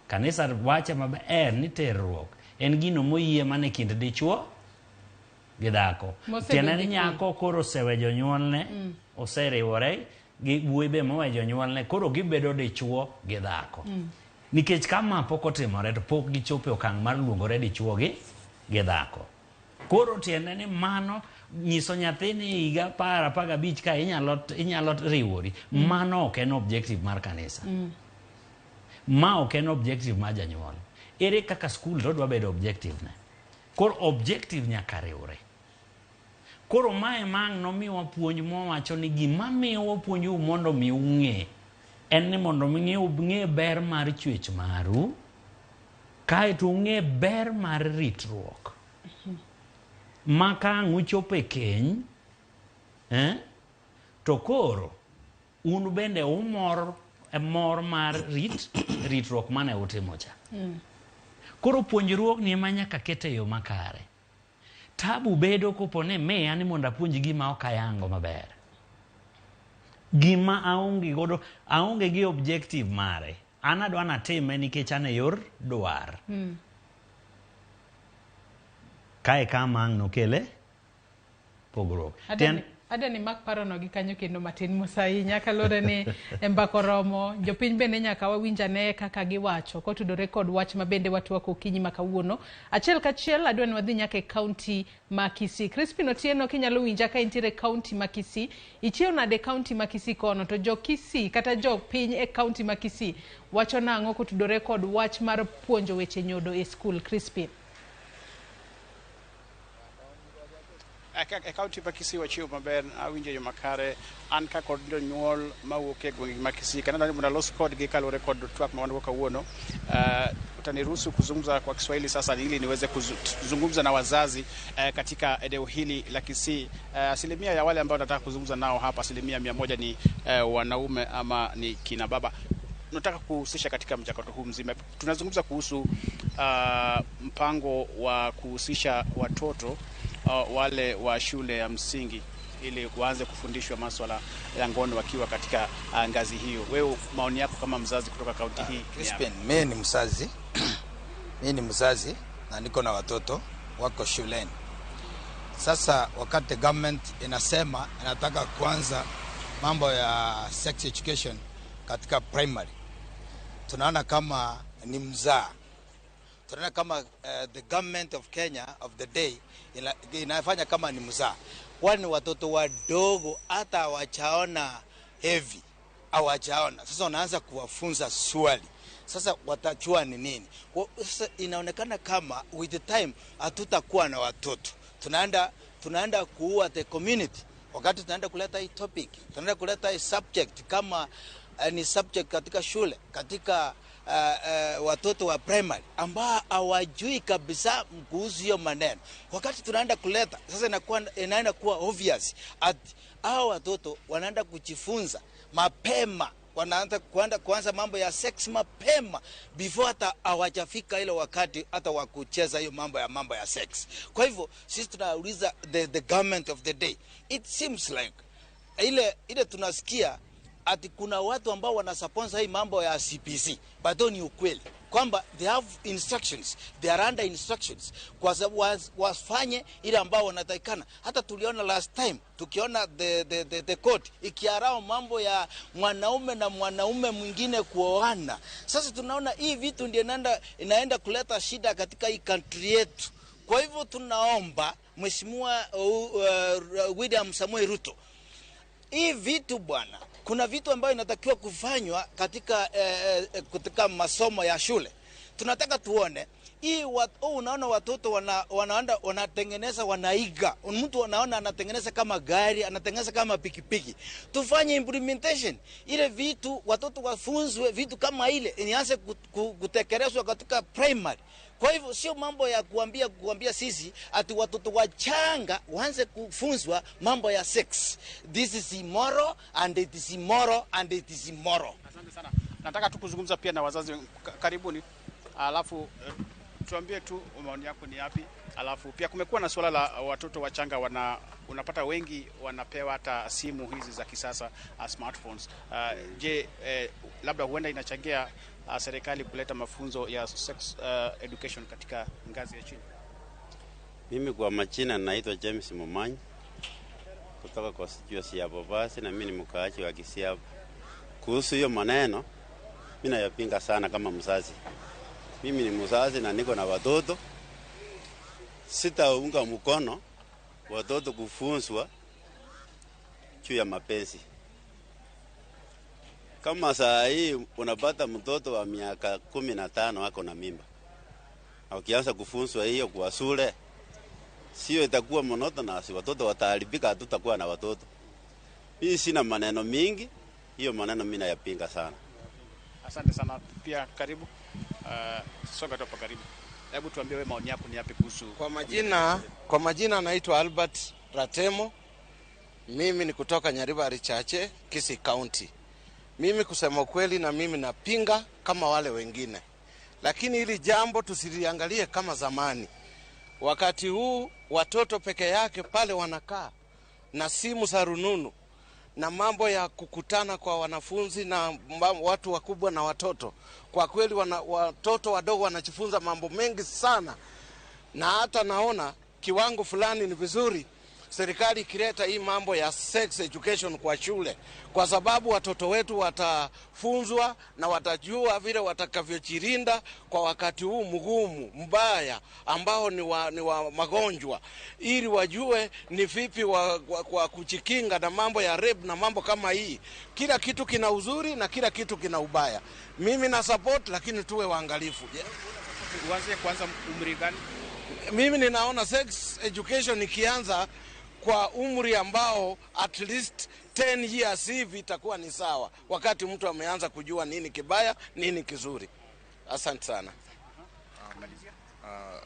Kanisa wacho maber ni terruok en gino moyie mana e kind dichuo gi dhako. Tiende ni nyako koro osewe jonyuolne, oseriwore gi wuoyi be mowe jonyuolne, koro gibedo dichuo gi dhako. Nikech ka ma pok otimore to pok gichopo e okang' mar luongore dichuo gi dhako. Koro tiende ni mano nyiso nyathi ni higa 10, 15 ka inyalo riwori. Mano ok en objective mar kanisa. Ma ok en objective mar janyuol. Ere kaka skul to dwa bedo objective ne? Koro objective nyaka riwre. Koro mae mang' nomiwa puonj mowacho ni gima miyo wapuonjou mondo mi ung'e en ni mondo mi ung'e ber mar chwech maru, kaeto ung'e ber mar ritruok. Ma ka ang' uchopo e keny, to koro un bende umor mor mar ritruok mane utimo cha. Koro puonjruok ni ema nyaka ket e yo makare. Tabu bedo kopo ni miya ni mondo apuonj gima ok ayango maber. Gima aonge godo, aonge gi objective mare. An adwa natime nikech an e yor dwar. Kae kama ang' nokele pogruok. Adani mak parono gi kanyo kendo matin mos ahinya kaluwore ni e mbaka oromo jopiny bende nyaka wawinj ane kaka giwacho kotudore kod wach ma bende watwako okinyi ma kawuono. Achiel kachiel adwa ni wadhi nyaka e kaunti ma Kisii. Crispin Otieno, kinyalo winja ka intiere e kaunti ma Kisii, ichiew nade e kaunti ma Kisii kono? To jo Kisii kata jopiny e kaunti ma Kisii wacho nang'o kotudore kod wach mar puonjo weche nyodo e skul? Crispin. E kaunti ma Kisii wachiew maber, awinjo yo makare. An ka kod jonyuol mawuok e gwenge ma Kisii, kendo mondo alos kodgi kaluwore kod twak ma wan go kawuono. Utaniruhusu kuzungumza kwa Kiswahili sasa ili niweze kuzungumza na wazazi katika eneo hili la Kisii. Asilimia ya wale ambao nataka kuzungumza nao hapa, 100% ni wanaume ama ni kina baba. Nataka kuhusisha katika mchakato huu mzima. Tunazungumza kuhusu mpango wa kuhusisha watoto wale wa shule ya msingi ili waanze kufundishwa masuala ya ngono wakiwa katika ngazi hiyo. Wewe maoni yako kama mzazi kutoka kaunti hii? Crispin, mimi ni mzazi. Mimi ni mzazi na niko na watoto wako shuleni. Sasa wakati government inasema inataka kuanza mambo ya sex education katika primary, tunaona kama ni mzaa. Tunaona kama the government of Kenya of the day inafanya kama ni mzaa. Wale watoto wadogo hata hawajaona heavy, hawajaona. Sasa wanaanza kuwafunza swali. Sasa watachua ni nini? Sasa inaonekana kama with the time hatutakuwa na watoto. Tunaenda kuua the community. Wakati tunaenda kuleta hii topic, tunaenda kuleta hii subject kama ni subject katika shule, katika watoto wa primary ambao hawajui kabisa kuhusu hiyo maneno. Wakati tunaenda kuleta sasa, inaenda kuwa obvious at hao watoto wanaenda kujifunza mapema, wanaanza kuanza mambo ya sex mapema before hata hawajafika ile wakati hata wa kucheza hiyo mambo ya sex. Kwa hivyo sisi tunauliza the government of the day, it seems like ile tunasikia ati kuna watu ambao wanasupport hii mambo ya CPC, but ni ukweli kwamba they have instructions, they are under instructions kwa sababu wafanye ile ambao wanatakikana. Hata tuliona last time tukiona the court ikiarao mambo ya mwanaume na mwanaume mwingine kuoana. Sasa tunaona hii vitu ndio inaenda kuleta shida katika hii country yetu. Kwa hivyo tunaomba Mheshimiwa William Samoei Ruto, hii vitu bwana, kuna vitu ambayo inatakiwa kufanywa katika masomo ya shule. Tunataka tuone hii unaona watoto wanaenda wanatengeneza, wanaiga. Mtu anaona anatengeneza kama gari, anatengeneza kama pikipiki. Tufanye implementation ile vitu, watoto wafunzwe vitu kama ile inaanze kutekelezwa katika primary. Kwa hivyo sio mambo ya kuambia sisi ati watoto wachanga waanze kufunzwa mambo ya sex. This is immoral and it is immoral and it is immoral. Asante sana. Nataka tu kuzungumza pia na wazazi karibuni, alafu tuambie tu maoni yako ni yapi. Alafu pia kumekuwa na suala la watoto wachanga unapata wengi wanapewa hata simu hizi za kisasa, smartphones. Je, labda huenda inachangia serikali kuleta mafunzo ya sex education katika ngazi ya chini? Mimi kwa majina naitwa James Momanyi kutoka constituency ya Bobasi, na mimi ni mkaaji wa Kisii hapa. Kuhusu hiyo maneno, mimi nayapinga sana kama mzazi. Mimi ni mzazi na niko na watoto. Sitaunga mkono watoto kufunzwa juu ya mapenzi. Kama saa hii unapata mtoto wa miaka 15 ako na mimba, na ukianza kufunzwa hiyo kwa shule, sio itakuwa monotonous, watoto wataharibika, hatutakuwa na watoto. Mimi sina maneno mingi, hiyo maneno mimi nayapinga sana. Asante sana pia, karibu. Songa tu hapa karibu. Hebu tuambie wewe maoni yako ni yapi kuhusu. Kwa majina naitwa Albert Ratemo. Mimi ni kutoka Nyaribari Chache, Kisii County. Mimi kusema kweli na mimi napinga kama wale wengine. Lakini hili jambo tusiliangalie kama zamani. Wakati huu watoto peke yake pale wanakaa na simu za rununu na mambo ya kukutana kwa wanafunzi na watu wakubwa na watoto. Kwa kweli watoto wadogo wanajifunza mambo mengi sana. Na hata naona kiwango fulani ni vizuri serikali ikileta hii mambo ya sex education kwa shule, kwa sababu watoto wetu watafunzwa na watajua vile watakavyojilinda kwa wakati huu mgumu mbaya ambao ni wa magonjwa, ili wajue ni vipi kwa kujikinga na mambo ya rape na mambo kama hii. Kila kitu kina uzuri na kila kitu kina ubaya. Mimi na support, lakini tuwe waangalifu. Uanze kwanza umri gani? Mimi ninaona sex education ikianza kwa umri ambao at least 10 years hivi itakuwa ni sawa, wakati mtu ameanza kujua nini kibaya, nini kizuri. Asante sana.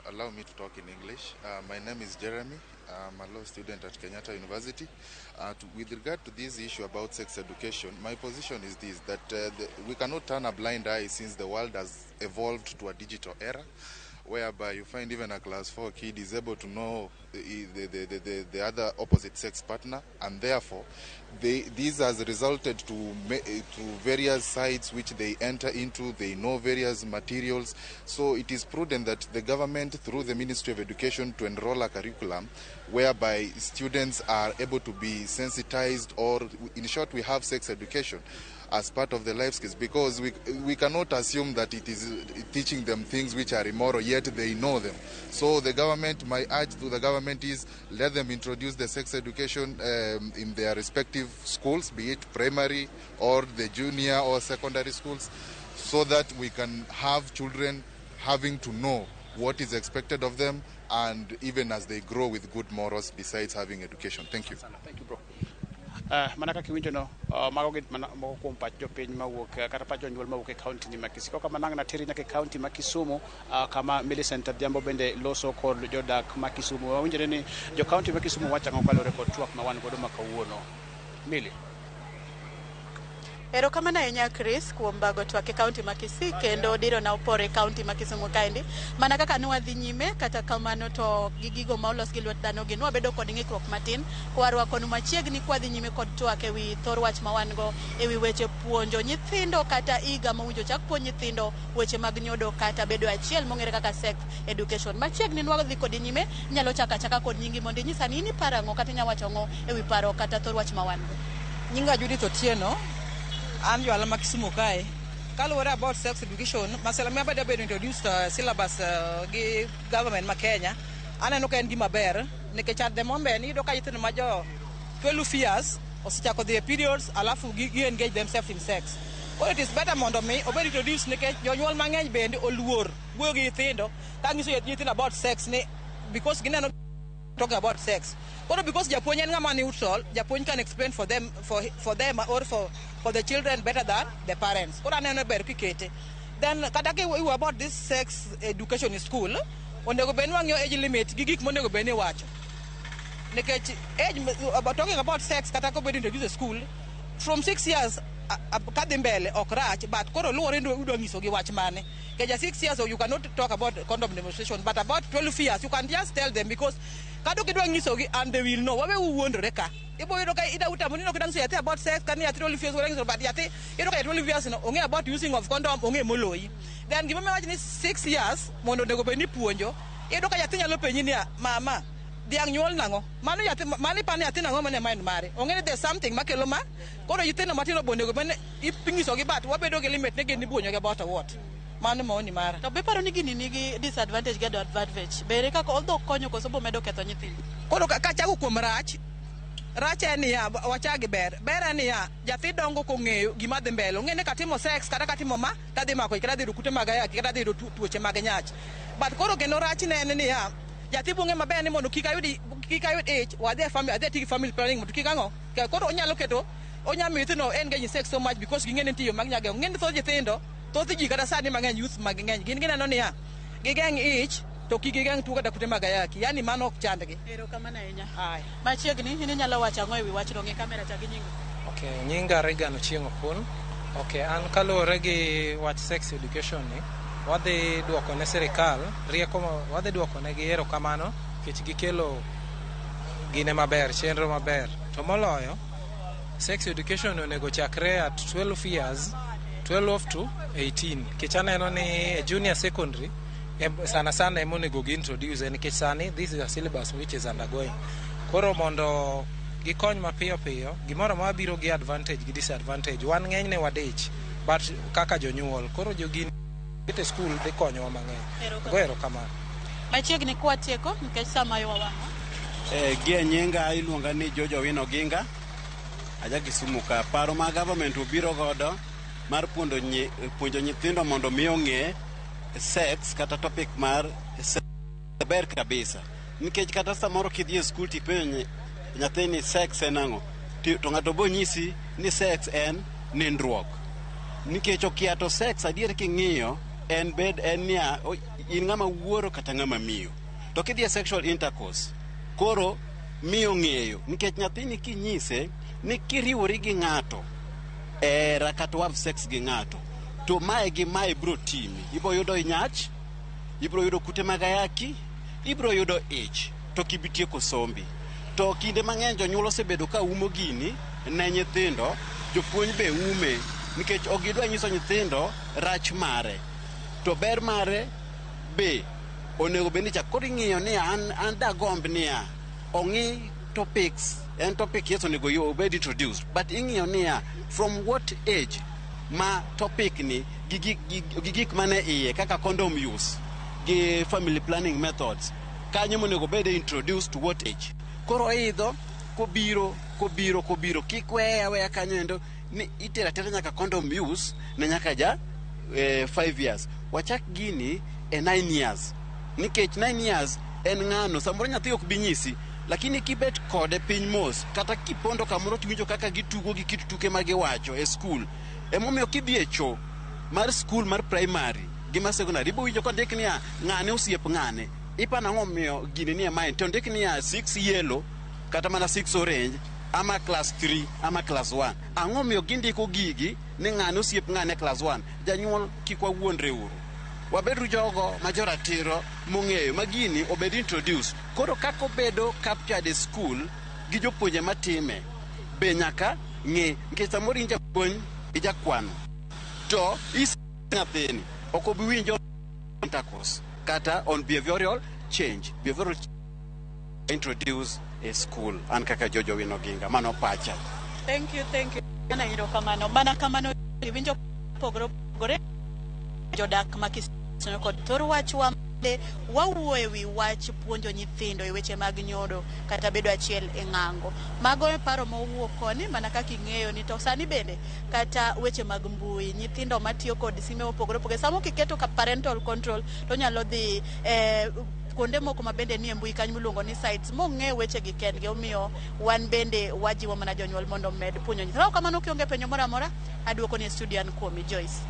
Allow me to talk in English. My name is Jeremy. I'm a law student at Kenyatta University. With regard to this issue about sex education, my position is this, that we cannot turn a blind eye since the world has evolved to a digital era, whereby you find even a class 4 kid is able to know the other opposite sex partner, and therefore this has resulted to various sites which they enter into. They know various materials. So it is prudent that the government, through the Ministry of Education, to enroll a curriculum whereby students are able to be sensitized, or in short, we have sex education as part of the life skills, because we cannot assume that it is teaching them things which are immoral, yet they know them. So the government, my urge to the government is, let them introduce the sex education in their respective schools, be it primary or the junior or secondary schools, so that we can have children having to know what is expected of them, and even as they grow with good morals besides having education. Thank you. Thank you, bro. Mana kaka iwinjo no, mago gin mana moko kuom pach jopiny mawuok kata pach jonyuol mawuok e kaunti ni ma Kisii. Kok kamano ang' nateri nyaka e kaunti ma Kisumu, kama Millicent Adhiambo bende loso kod jodak ma Kisumu. Wawinjore ni jo kaunti ma Kisumu wacho ang'o kaluwore kod twak ma wan godo ma kawuono. Mili. Erokamano ahinya Chris kuom bago twak e kaunti ma Kisii kendo diro na opore e kaunti ma Kisumu kaendi. Mana kaka nwadhi nyime, kata kamano to gi gigo ma olos gi lwet dhano gi nwabedo kod ng'ikruok matin kwarwakonu machiegni kwadhi nyime kod twak ewi thor wach ma wan go ewi weche puonjo nyithindo kata higa mowinjo chak puonj nyithindo weche mag nyodo kata bedo achiel mong'ere kaka sex education. Machiegni nwadhi kodi nyime, inyalo chako achaka kod nyingi mondo inyisa ni in iparo ang'o kata inya wacho ang'o ewi paro kata thor wach ma wan go. Nyinga Judith Otieno, an johala ma Kisumu kae. Kaluwore about sex education, masala ma bado bedo introduced syllabus gi government ma Kenya, aneno ka en gima ber nikech at the moment iyudo ka nyithindo ma jo 12 years osechako dhi e periods, alafu gi engage themselves in sex. Koro it is better mondo mi obed introduced nikech jonyuol mang'eny bende oluor wuoyo gi nyithindo ka nyiso nyithindo about sex ni because gineno talking about sex. Koro because japuonj en ng'ama neutral, japuonj can explain for them for them or for the children better than the parents. Koro aneno ber kikete. Then kata kiwuoyo about this sex education in school, onego bed ni wang'iyo age limit gi gik monego bed ni iwacho. Nikech age about talking about sex kata kobed introduced e school from 6 years Kadhi mbele ok rach, but koro luwore ni udwa nyisogi wach mane. Keja 6 years you cannot talk about condom demonstration, but about 12 years you can just tell them, because kado kidwa nyisogi and they will know. Wawe wuondore ka ibo yudo ka ida utamo ni ok idwa nyiso nyathi about sex kani nyathi 12 years wadwa nyiso, but nyathi yudo ka 12 years no ong'e about using of condom, ong'e moloyi. Then gima wach ni 6 years mondo onego bed ni puonjo, iyudo ka nyathi nyalo penji niya, "Mama, dhiang' nyuol nang'o?" Mano nyathi mano ipani nyathi nang'o mane mind mare ong'e ni there's something makelo ma. Koro nyithindo matindo bo onego bed ni inyisogi, but wabedo gi limit ni gin ibuonjogi about what. Mano maoni mara. To be paro ni gini nigi disadvantage gi advantage bere kaka odho konyo koso bomedo ketho nyithindo? Koro kachako kuom rach, rach en niya, wachak gi ber. Ber en niya, nyathi dongo kong'eyo gima dhi mbele, ong'e ni katimo sex kata katimo ma tadhi mako ich, kata adhi yudo kute mag ayaki, kata adhi yudo tuoche mag nyach. But koro kendo rach ne en niya, nyathi bong'e maber ni mondo kik ayud ich, wadhi e family, adhi ati gi family planning mondo kik ang'o. Koro onyalo keto, onyalo miyo nyithindo engage in sex so much because ging'e ni nitie yo mag nyageng'o. Ng'e ni thoth nyithindo, thoth ji kata sani mang'eny, youth mang'eny gin gineno niya, gigeng' ich to kik gigeng' tuo kata kute mag ayaki, yani mano ok chandgi. Erokamano ahinya. Machiegni in inyalo wacho ang'o e wi wachno? Ng'i kamera cha gi nyingi. Okay, nyinga Regan Ochieng' Okun. Okay, an kaluwore gi wach sex education ni, wadhi duoko ne sirikal rieko, wadhi duoko ne gi erokamano nikech gikelo gine maber, chenro maber. To moloyo, sex education onego chakre at 12 years, 12 to 18. Nikech aneno ni e junior secondary, sana sana ema onego gi introduce nikech sani this is a syllabus which is undergoing. Koro mondo gikony mapiyo piyo, gimoro amora biro gi advantage gi disadvantage. Wan ng'enyne wadich, but kaka jonyuol, koro jogini e school dhi konyowa mang'eny. Go erokamano. Machiegni kwatieko nikech sama yowa wang'wa. Gie nyinga iluonga ni Jojo Wino Ginga, aja Kisumu ka. Paro ma government obiro godo mar puonjo nyithindo mondo mi ong'e sex kata topic mar sex ber kabisa. Nikech kata samoro kidhi e skul tipenjo nyathi ni sex en ang'o, to ng'ato bo nyisi ni sex en nindruok. Nikech okia to sex adier king'iyo en bed en niya, in ng'ama wuoro kata ng'ama miyo. To kidhi e sexual intercourse, koro miyo ng'eyo nikech nyathini kinyise ni kiriwori gi ng'ato era kata have sex gi ng'ato to mae gi mae biro timi, ibiro yudo nyach, ibiro yudo kute mag ayaki, ibiro yudo ich to kibitieko sombi. To kinde mang'eny jonyuol osebedo ka umo gini ne nyithindo, jopuonj be ume nikech ok gidwa nyiso nyithindo rach mare to ber mare be onego bed ni chak. Koro ing'iyo ni an dagomb niya ong'i topics, en topic yes onego obed introduced, but ing'iyo niya from what age ma topic ni gi gik mane iye kaka condom use gi family planning methods kanyo monego bed introduced to what age. Koro idho kobiro kobiro kobiro, kik weye aweya kanyo endo ni itero atera nyaka condom use ne nyaka ja 5 years. Wachak gini e 9 years nikech 9 years en ng'ano samoro nyathi ok bi nyisi, lakini kibet kode piny mos kata kipondo kamoro tiwinjo kaka gitugo gi kit tuke ma giwacho e skul. Emomiyo kidhi e cho mar skul mar primary gi mar secondary, ibo winjo kondik niya ng'ane osiep ng'ane, ipano ang'o miyo gini nie mind to ondik niya 6 yellow kata mana 6 orange ama class 3 ama class 1. Ang'o miyo gindiko gigi ni ng'ane osiep ng'ane class 1? Janyuol, kik wawuondre uru, wabedru jogo ma joratiro mong'eyo ma gini obed introduced. Koro kaka obedo captured e school gi jopuonje matime be nyaka ng'e, nikech samoro in japuonj ijakwano to is nyathini ok obi winjo intercourse kata on behavioral change, behavioral introduce e school. An kaka Jojo Wino Ginga, mano pacha. Thank you, thank you. Mana erokamano. Mana kamano iwinjo pogore opogore jodak ma Kisumu kod thor wach wa de wawuoyo e wi wach puonjo nyithindo e weche mag nyodo kata bedo achiel e ng'ango. Mago e paro mowuok koni. Mana kaka ing'eyo ni to sani bende kata weche mag mbui, nyithindo matiyo kod sime mopogore opogore, samo kiketo ka parental control to nyalo dhi kuonde moko ma bende nie mbui kanyo miluongo ni sites mong'e wechegi kendgi. Omiyo wan bende wajiwo mana jonyuol mondo omed puonjo nyithindo. Kamano kionge penjo moro amora, aduoko ni e studio. An kuomi, Joyce.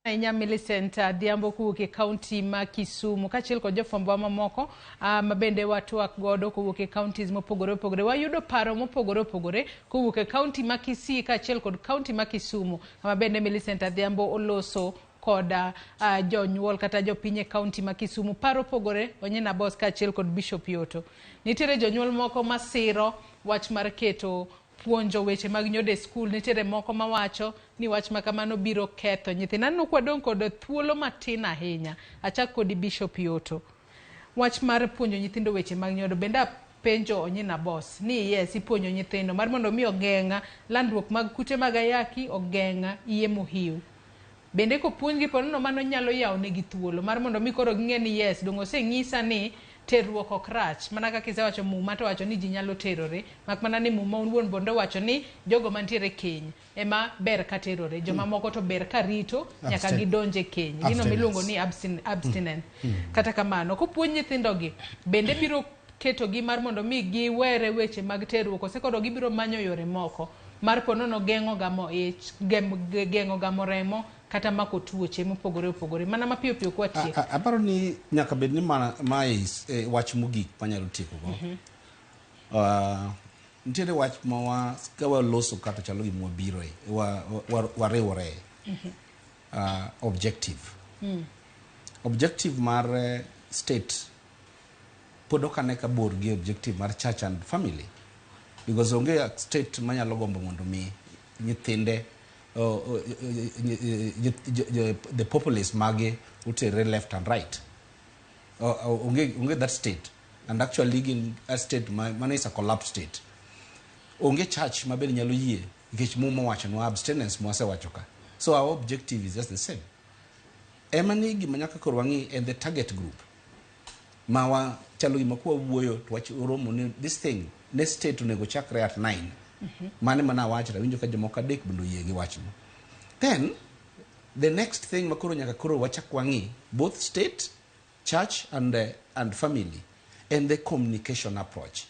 Ahinya Millicent Adhiambo kowuok e kaunti ma Kisumu kaachiel kod jofwambo mamoko ma bende watwak godo kowuok e counties mopogore opogore. Wayudo paro mopogore opogore kowuok e kaunti ma Kisii kaachiel kod kaunti ma Kisumu kama bende Millicent Adhiambo oloso koda jonyuol kata jopiny e kaunti ma Kisumu. Paro opogore Onyina Boss kaachiel kod Bishop Yoto. Nitiere jonyuol moko masiro wach mar keto puonjo weche mag nyodo e skul, nitiere moko mawacho ni wach ma kamano biro ketho nyithindo. Aneno kwadong' kod thuolo matin ahinya. Achak kodi Bishop Yoto. Wach mar puonjo nyithindo weche mag nyodo bende apenjo Onyina Boss ni yes ipuonjo nyithindo mar mondo mi ogeng' landruok mag kute mag ayaki, ogeng' iye mohiu. Bende kopuonjgi po nono mano nyalo yawo negi thuolo mar mondo mi koro ging'e ni yes dong' oseng'isa ni terruok ok rach mana kaka isewacho Muma to wacho ni ji nyalo terore mak mana ni Muma owuon bende owacho ni jogo mantiere e keny ema ber ka terore joma moko to ber ka rito nyaka gidonj e keny gino miluongo ni abstinence. Kata kamano kopuonj nyithindogi bende biro ketogi mar mondo mi giwere weche mag terruok kose koro gibiro manyo yore moko mar po nono geng'o gamo ich geng'o gamo remo kata mako tuoche mopogore opogore mana mapiyo piyo kwatieko. Aparo ni nyaka bed ni mae wach mogik manyalo tieko go. Nitiere wach ma ka waloso kata chalo gima wabiroe, wariwore. Objective. Objective mar state pod ok ane ka bor gi objective mar church and family. Because onge state manyalo gombo mondo mi nyithinde the populace mage utere left and right. Onge that state. And actually gin a state mano is a collapsed state. Onge church ma bende nyalo yie nikech Muma owachonwa abstinence mwasewacho ka. So our objective is just the same. Ema ni gima nyaka koro wang'i en the target group. Ma wa chalo gima kwa wuoyo to wach oromo ni this thing ne state onego chakre at 9. Mane mana awacho awinjo ka jomoko adek bende oyie gi wachno. Then the next thing ma koro nyaka koro wachak wang'i both state, church and family and the communication approach.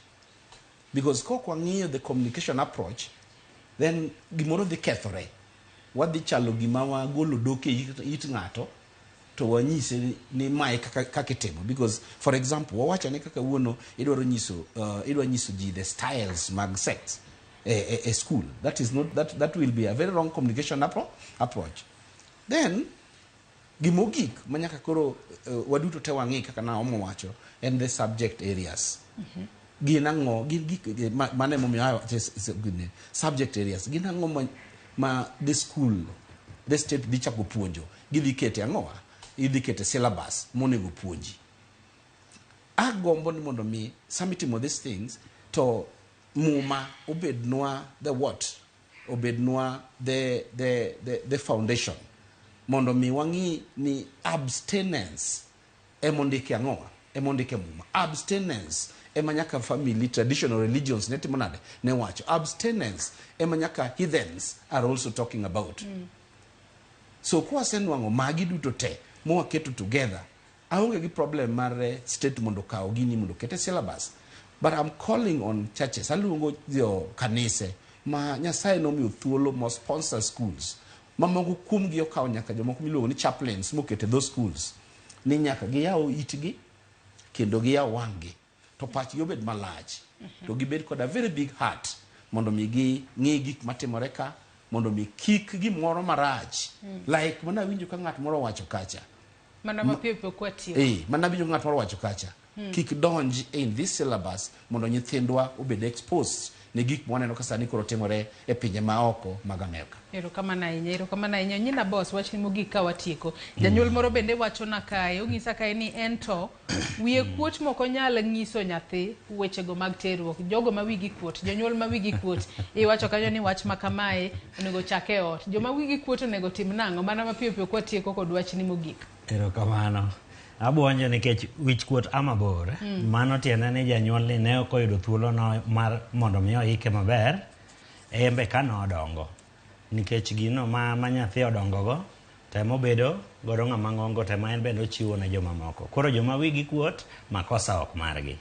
Because kok wang'iyo the communication approach, then gimoro dhi kethore. Wadhi chalo gima wagolo dok e it ng'ato to wanyise ni mae kaka itimo. Because for example, wawacho ni kaka wuono idwaro nyiso idwa nyiso ji the styles mag sex e school. That is not that will be a very wrong communication approach. Then gimogik manyaka koro waduto te wang'i kaka Naomo wacho en the subject areas. Gin ang'o gin gik mane momiyo subject areas gin ang'o ma the school the state dhi chako puonjo gidhi kete ang'owa idhi kete syllabus monego puonji. Agombo ni mondo mi sama itimo these things to Muma obednwa the what obednwa the foundation mondo mi wang'i ni abstinence emondike ang'owa emondike Muma. Abstinence ema nyaka family traditional religions ne timo nade ne wacho. Abstinence ema nyaka heathens are also talking about. So kwasenwang'o magi duto te mwaketo together, aonge gi problem mar state mondo okaw gini mondo okete syllabus. But I'm calling on churches, aluongo jo kanise ma Nyasaye nomiyo thuolo mo sponsor schools mamoko kuomgi okawo nyaka jomoko miluongo ni chaplains mokete those schools ni nyaka giyaw itgi kendo giyaw wang'gi to pachgi obed malach to gibed kod a very big heart mondo mi ging'i gik matimore ka mondo mi kik gimoro marach like mana winjo ka ng'at moro owacho kacha mana mapiyo piyo kwatieko. Mana winjo ka ng'at moro owacho kacha kik donj in this syllabus mondo nyithindwa obed exposed ne gik mwaneno ka sani koro timore e pinje maoko mag Amerka. Erokamano ahinya, erokamano ahinya. Nyina Boss, wachni mogik ka watieko. Janyuol moro bende wachona kae, onyisa kae ni en to wiye kuot mok onyal nyiso nyathi wechego mag terruok. Jogo ma wigi kuot, jonyuol ma wigi kuot, iwacho kanyo ni wach ma kamae onego chak e ot. Joma wigi kuot onego tim nang'o? Mana mapiyo piyo kwatieko kod wachni mogik. Erokamano. Abuonjo nikech wich kuot ama bor. Mano tiende ni janyuol ni ne ok oyudo thuolo no mar mondo mi oike maber embe ka nodongo. Nikech gino ma nyathi odongo go temo bedo godo ng'ama ng'ongo tema en bende ochiwo ne jomamoko. Koro joma wigi kuot makosa ok margi.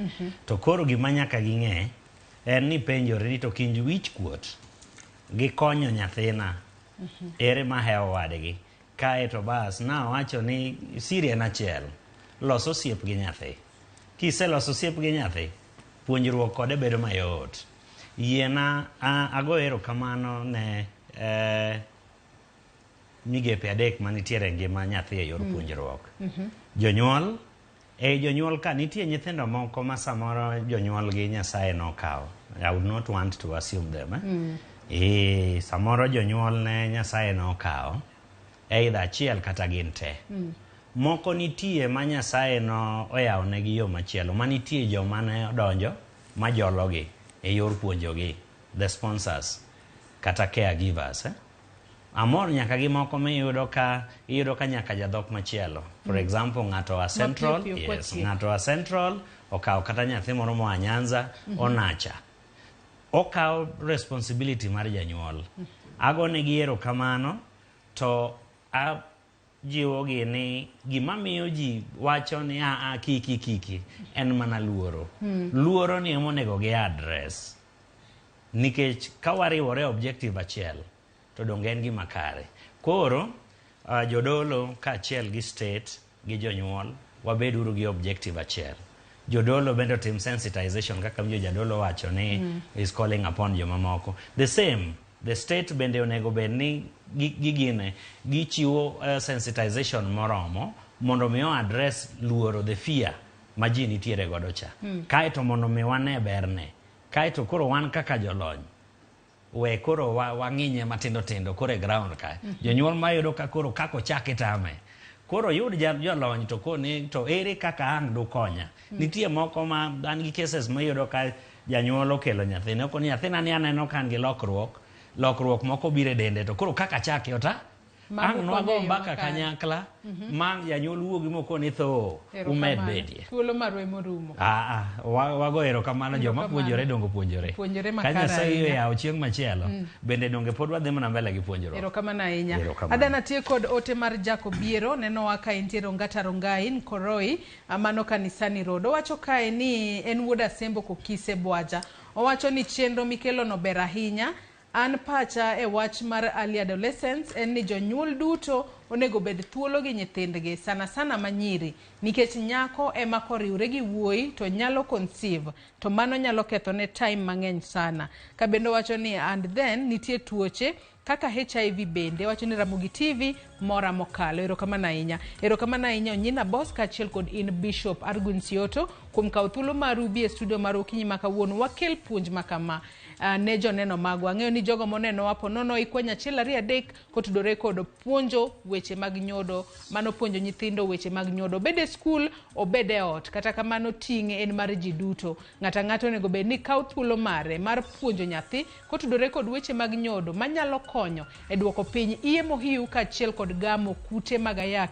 To koro gima nyaka ging'e en ni penjore ni to kind wich kuot gi konyo nyathina ere mahewo wadgi. Kae to bas nawacho ni siri en achiel, los osiep gi nyathi. Kiseloso osiep gi nyathi, puonjruok kode bedo mayot. Yiena ago erokamano ne migepe adek manitiere e ngima nyathi e yor puonjruok. Jonyuol, e jonyuol ka nitie nyithindo moko ma samoro jonyuol gi Nyasaye nokawo. I would not want to assume them. Eh? E, samoro jonyuol ne Nyasaye nokawo either achiel kata gin te. Moko nitie ma Nyasaye no oyawo negi yo machielo, ma nitie joma ne odonjo ma jologi e yor puonjogi, the sponsors kata caregivers. Eh? Amor nyaka gi moko miyudo ka iyudo ka nyaka jadhok machielo. For example, ng'ato a Central, Mapiyo piyo yes, kwatieko. ng'ato a Central okawo kata nyathi moro moa Nyanza, onacha. Okawo responsibility mar janyuol. Agonegi erokamano to ajiwogi ni gima miyo ji wacho ni aa kiki kiki en mana luoro. Luoro ni ema onego gi address. Nikech ka wariwore objective achiel to donge en gima kare. Koro jodolo kaachiel gi state gi jonyuol wabeduru gi objective achiel. Jodolo bende otim sensitization kaka winjo jadolo wacho ni is calling upon jomamoko. The same, the state bende onego bed ni gigine gichiwo sensitization moromo mondo mi o address luoro, the fear ma ji nitiere godo cha. Kaeto mondo mi wane berne. Kaeto koro wan kaka jolony we koro wang'inye matindo tindo koro e ground ka. Jonyuol mayudo ka koro kaka ochak itame. Koro yud jolony to koni to ere kaka ang' dukonya. Nitie moko ma an gi cases mayudo ka janyuol okelo nyathine okoni nyathina ni aneno ka an gi lokruok lokruok moko biro e dende to koro kaka achake ota Mago ang' konyo nwago e yo mbaka makare. Kanyakla ma janyuol wuogi mokoni tho umed Erokamano. bedie. Thuolo marwa emorumo. Ah, ah, wago erokamano joma Erokamano. puonjore dongo puonjore. Puonjore Ka makare Nyasaye ahinya. oyawo chieng' machielo, bende donge pod wadhi mana mbele gi puonjruok. Erokamano ahinya. Erokamano. Adana tiyo kod ote mar Jacob Biero nenowa ka entie Ongata Rongai Nkoroi mano kanisani road. Owacho kae ni en wuod Asembo Kokise Bwaja. Owacho ni chenro mikelono ber ahinya. An pacha e wach mar early adolescence en ni jonyuol duto onego bed thuolo gi nyithindgi sana sana manyiri nikech nyako ema koriwre gi wuoyi to nyalo conceive to mano nyalo kethone time mang'eny sana. Kabende owacho ni and then nitie tuoche kaka HIV bende wacho ni Ramogi TV mora mokalo. Erokamano ahinya. Erokamano ahinya Onyina Boss kaachiel kod in Bishop Argun Sioto kuom kawo thuolo maru bi e studio mar okinyi ma kawuono wakel puonj ma kama ne joneno magwa. Ang'eyo ni jogo monenowa po nono ikweny achiel ariyo adek kotudore kod puonjo weche mag nyodo mano puonjo nyithindo weche mag nyodo obed e skul obed e ot kata kamano ting' en mar ji duto. Ng'ato ang'ata onego bed ni kawo thuolo mare mar puonjo nyathi kotudore kod weche mag nyodo manyalo konyo e duoko piny iye mohiu kaachiel kod gamo kute mag ayaki.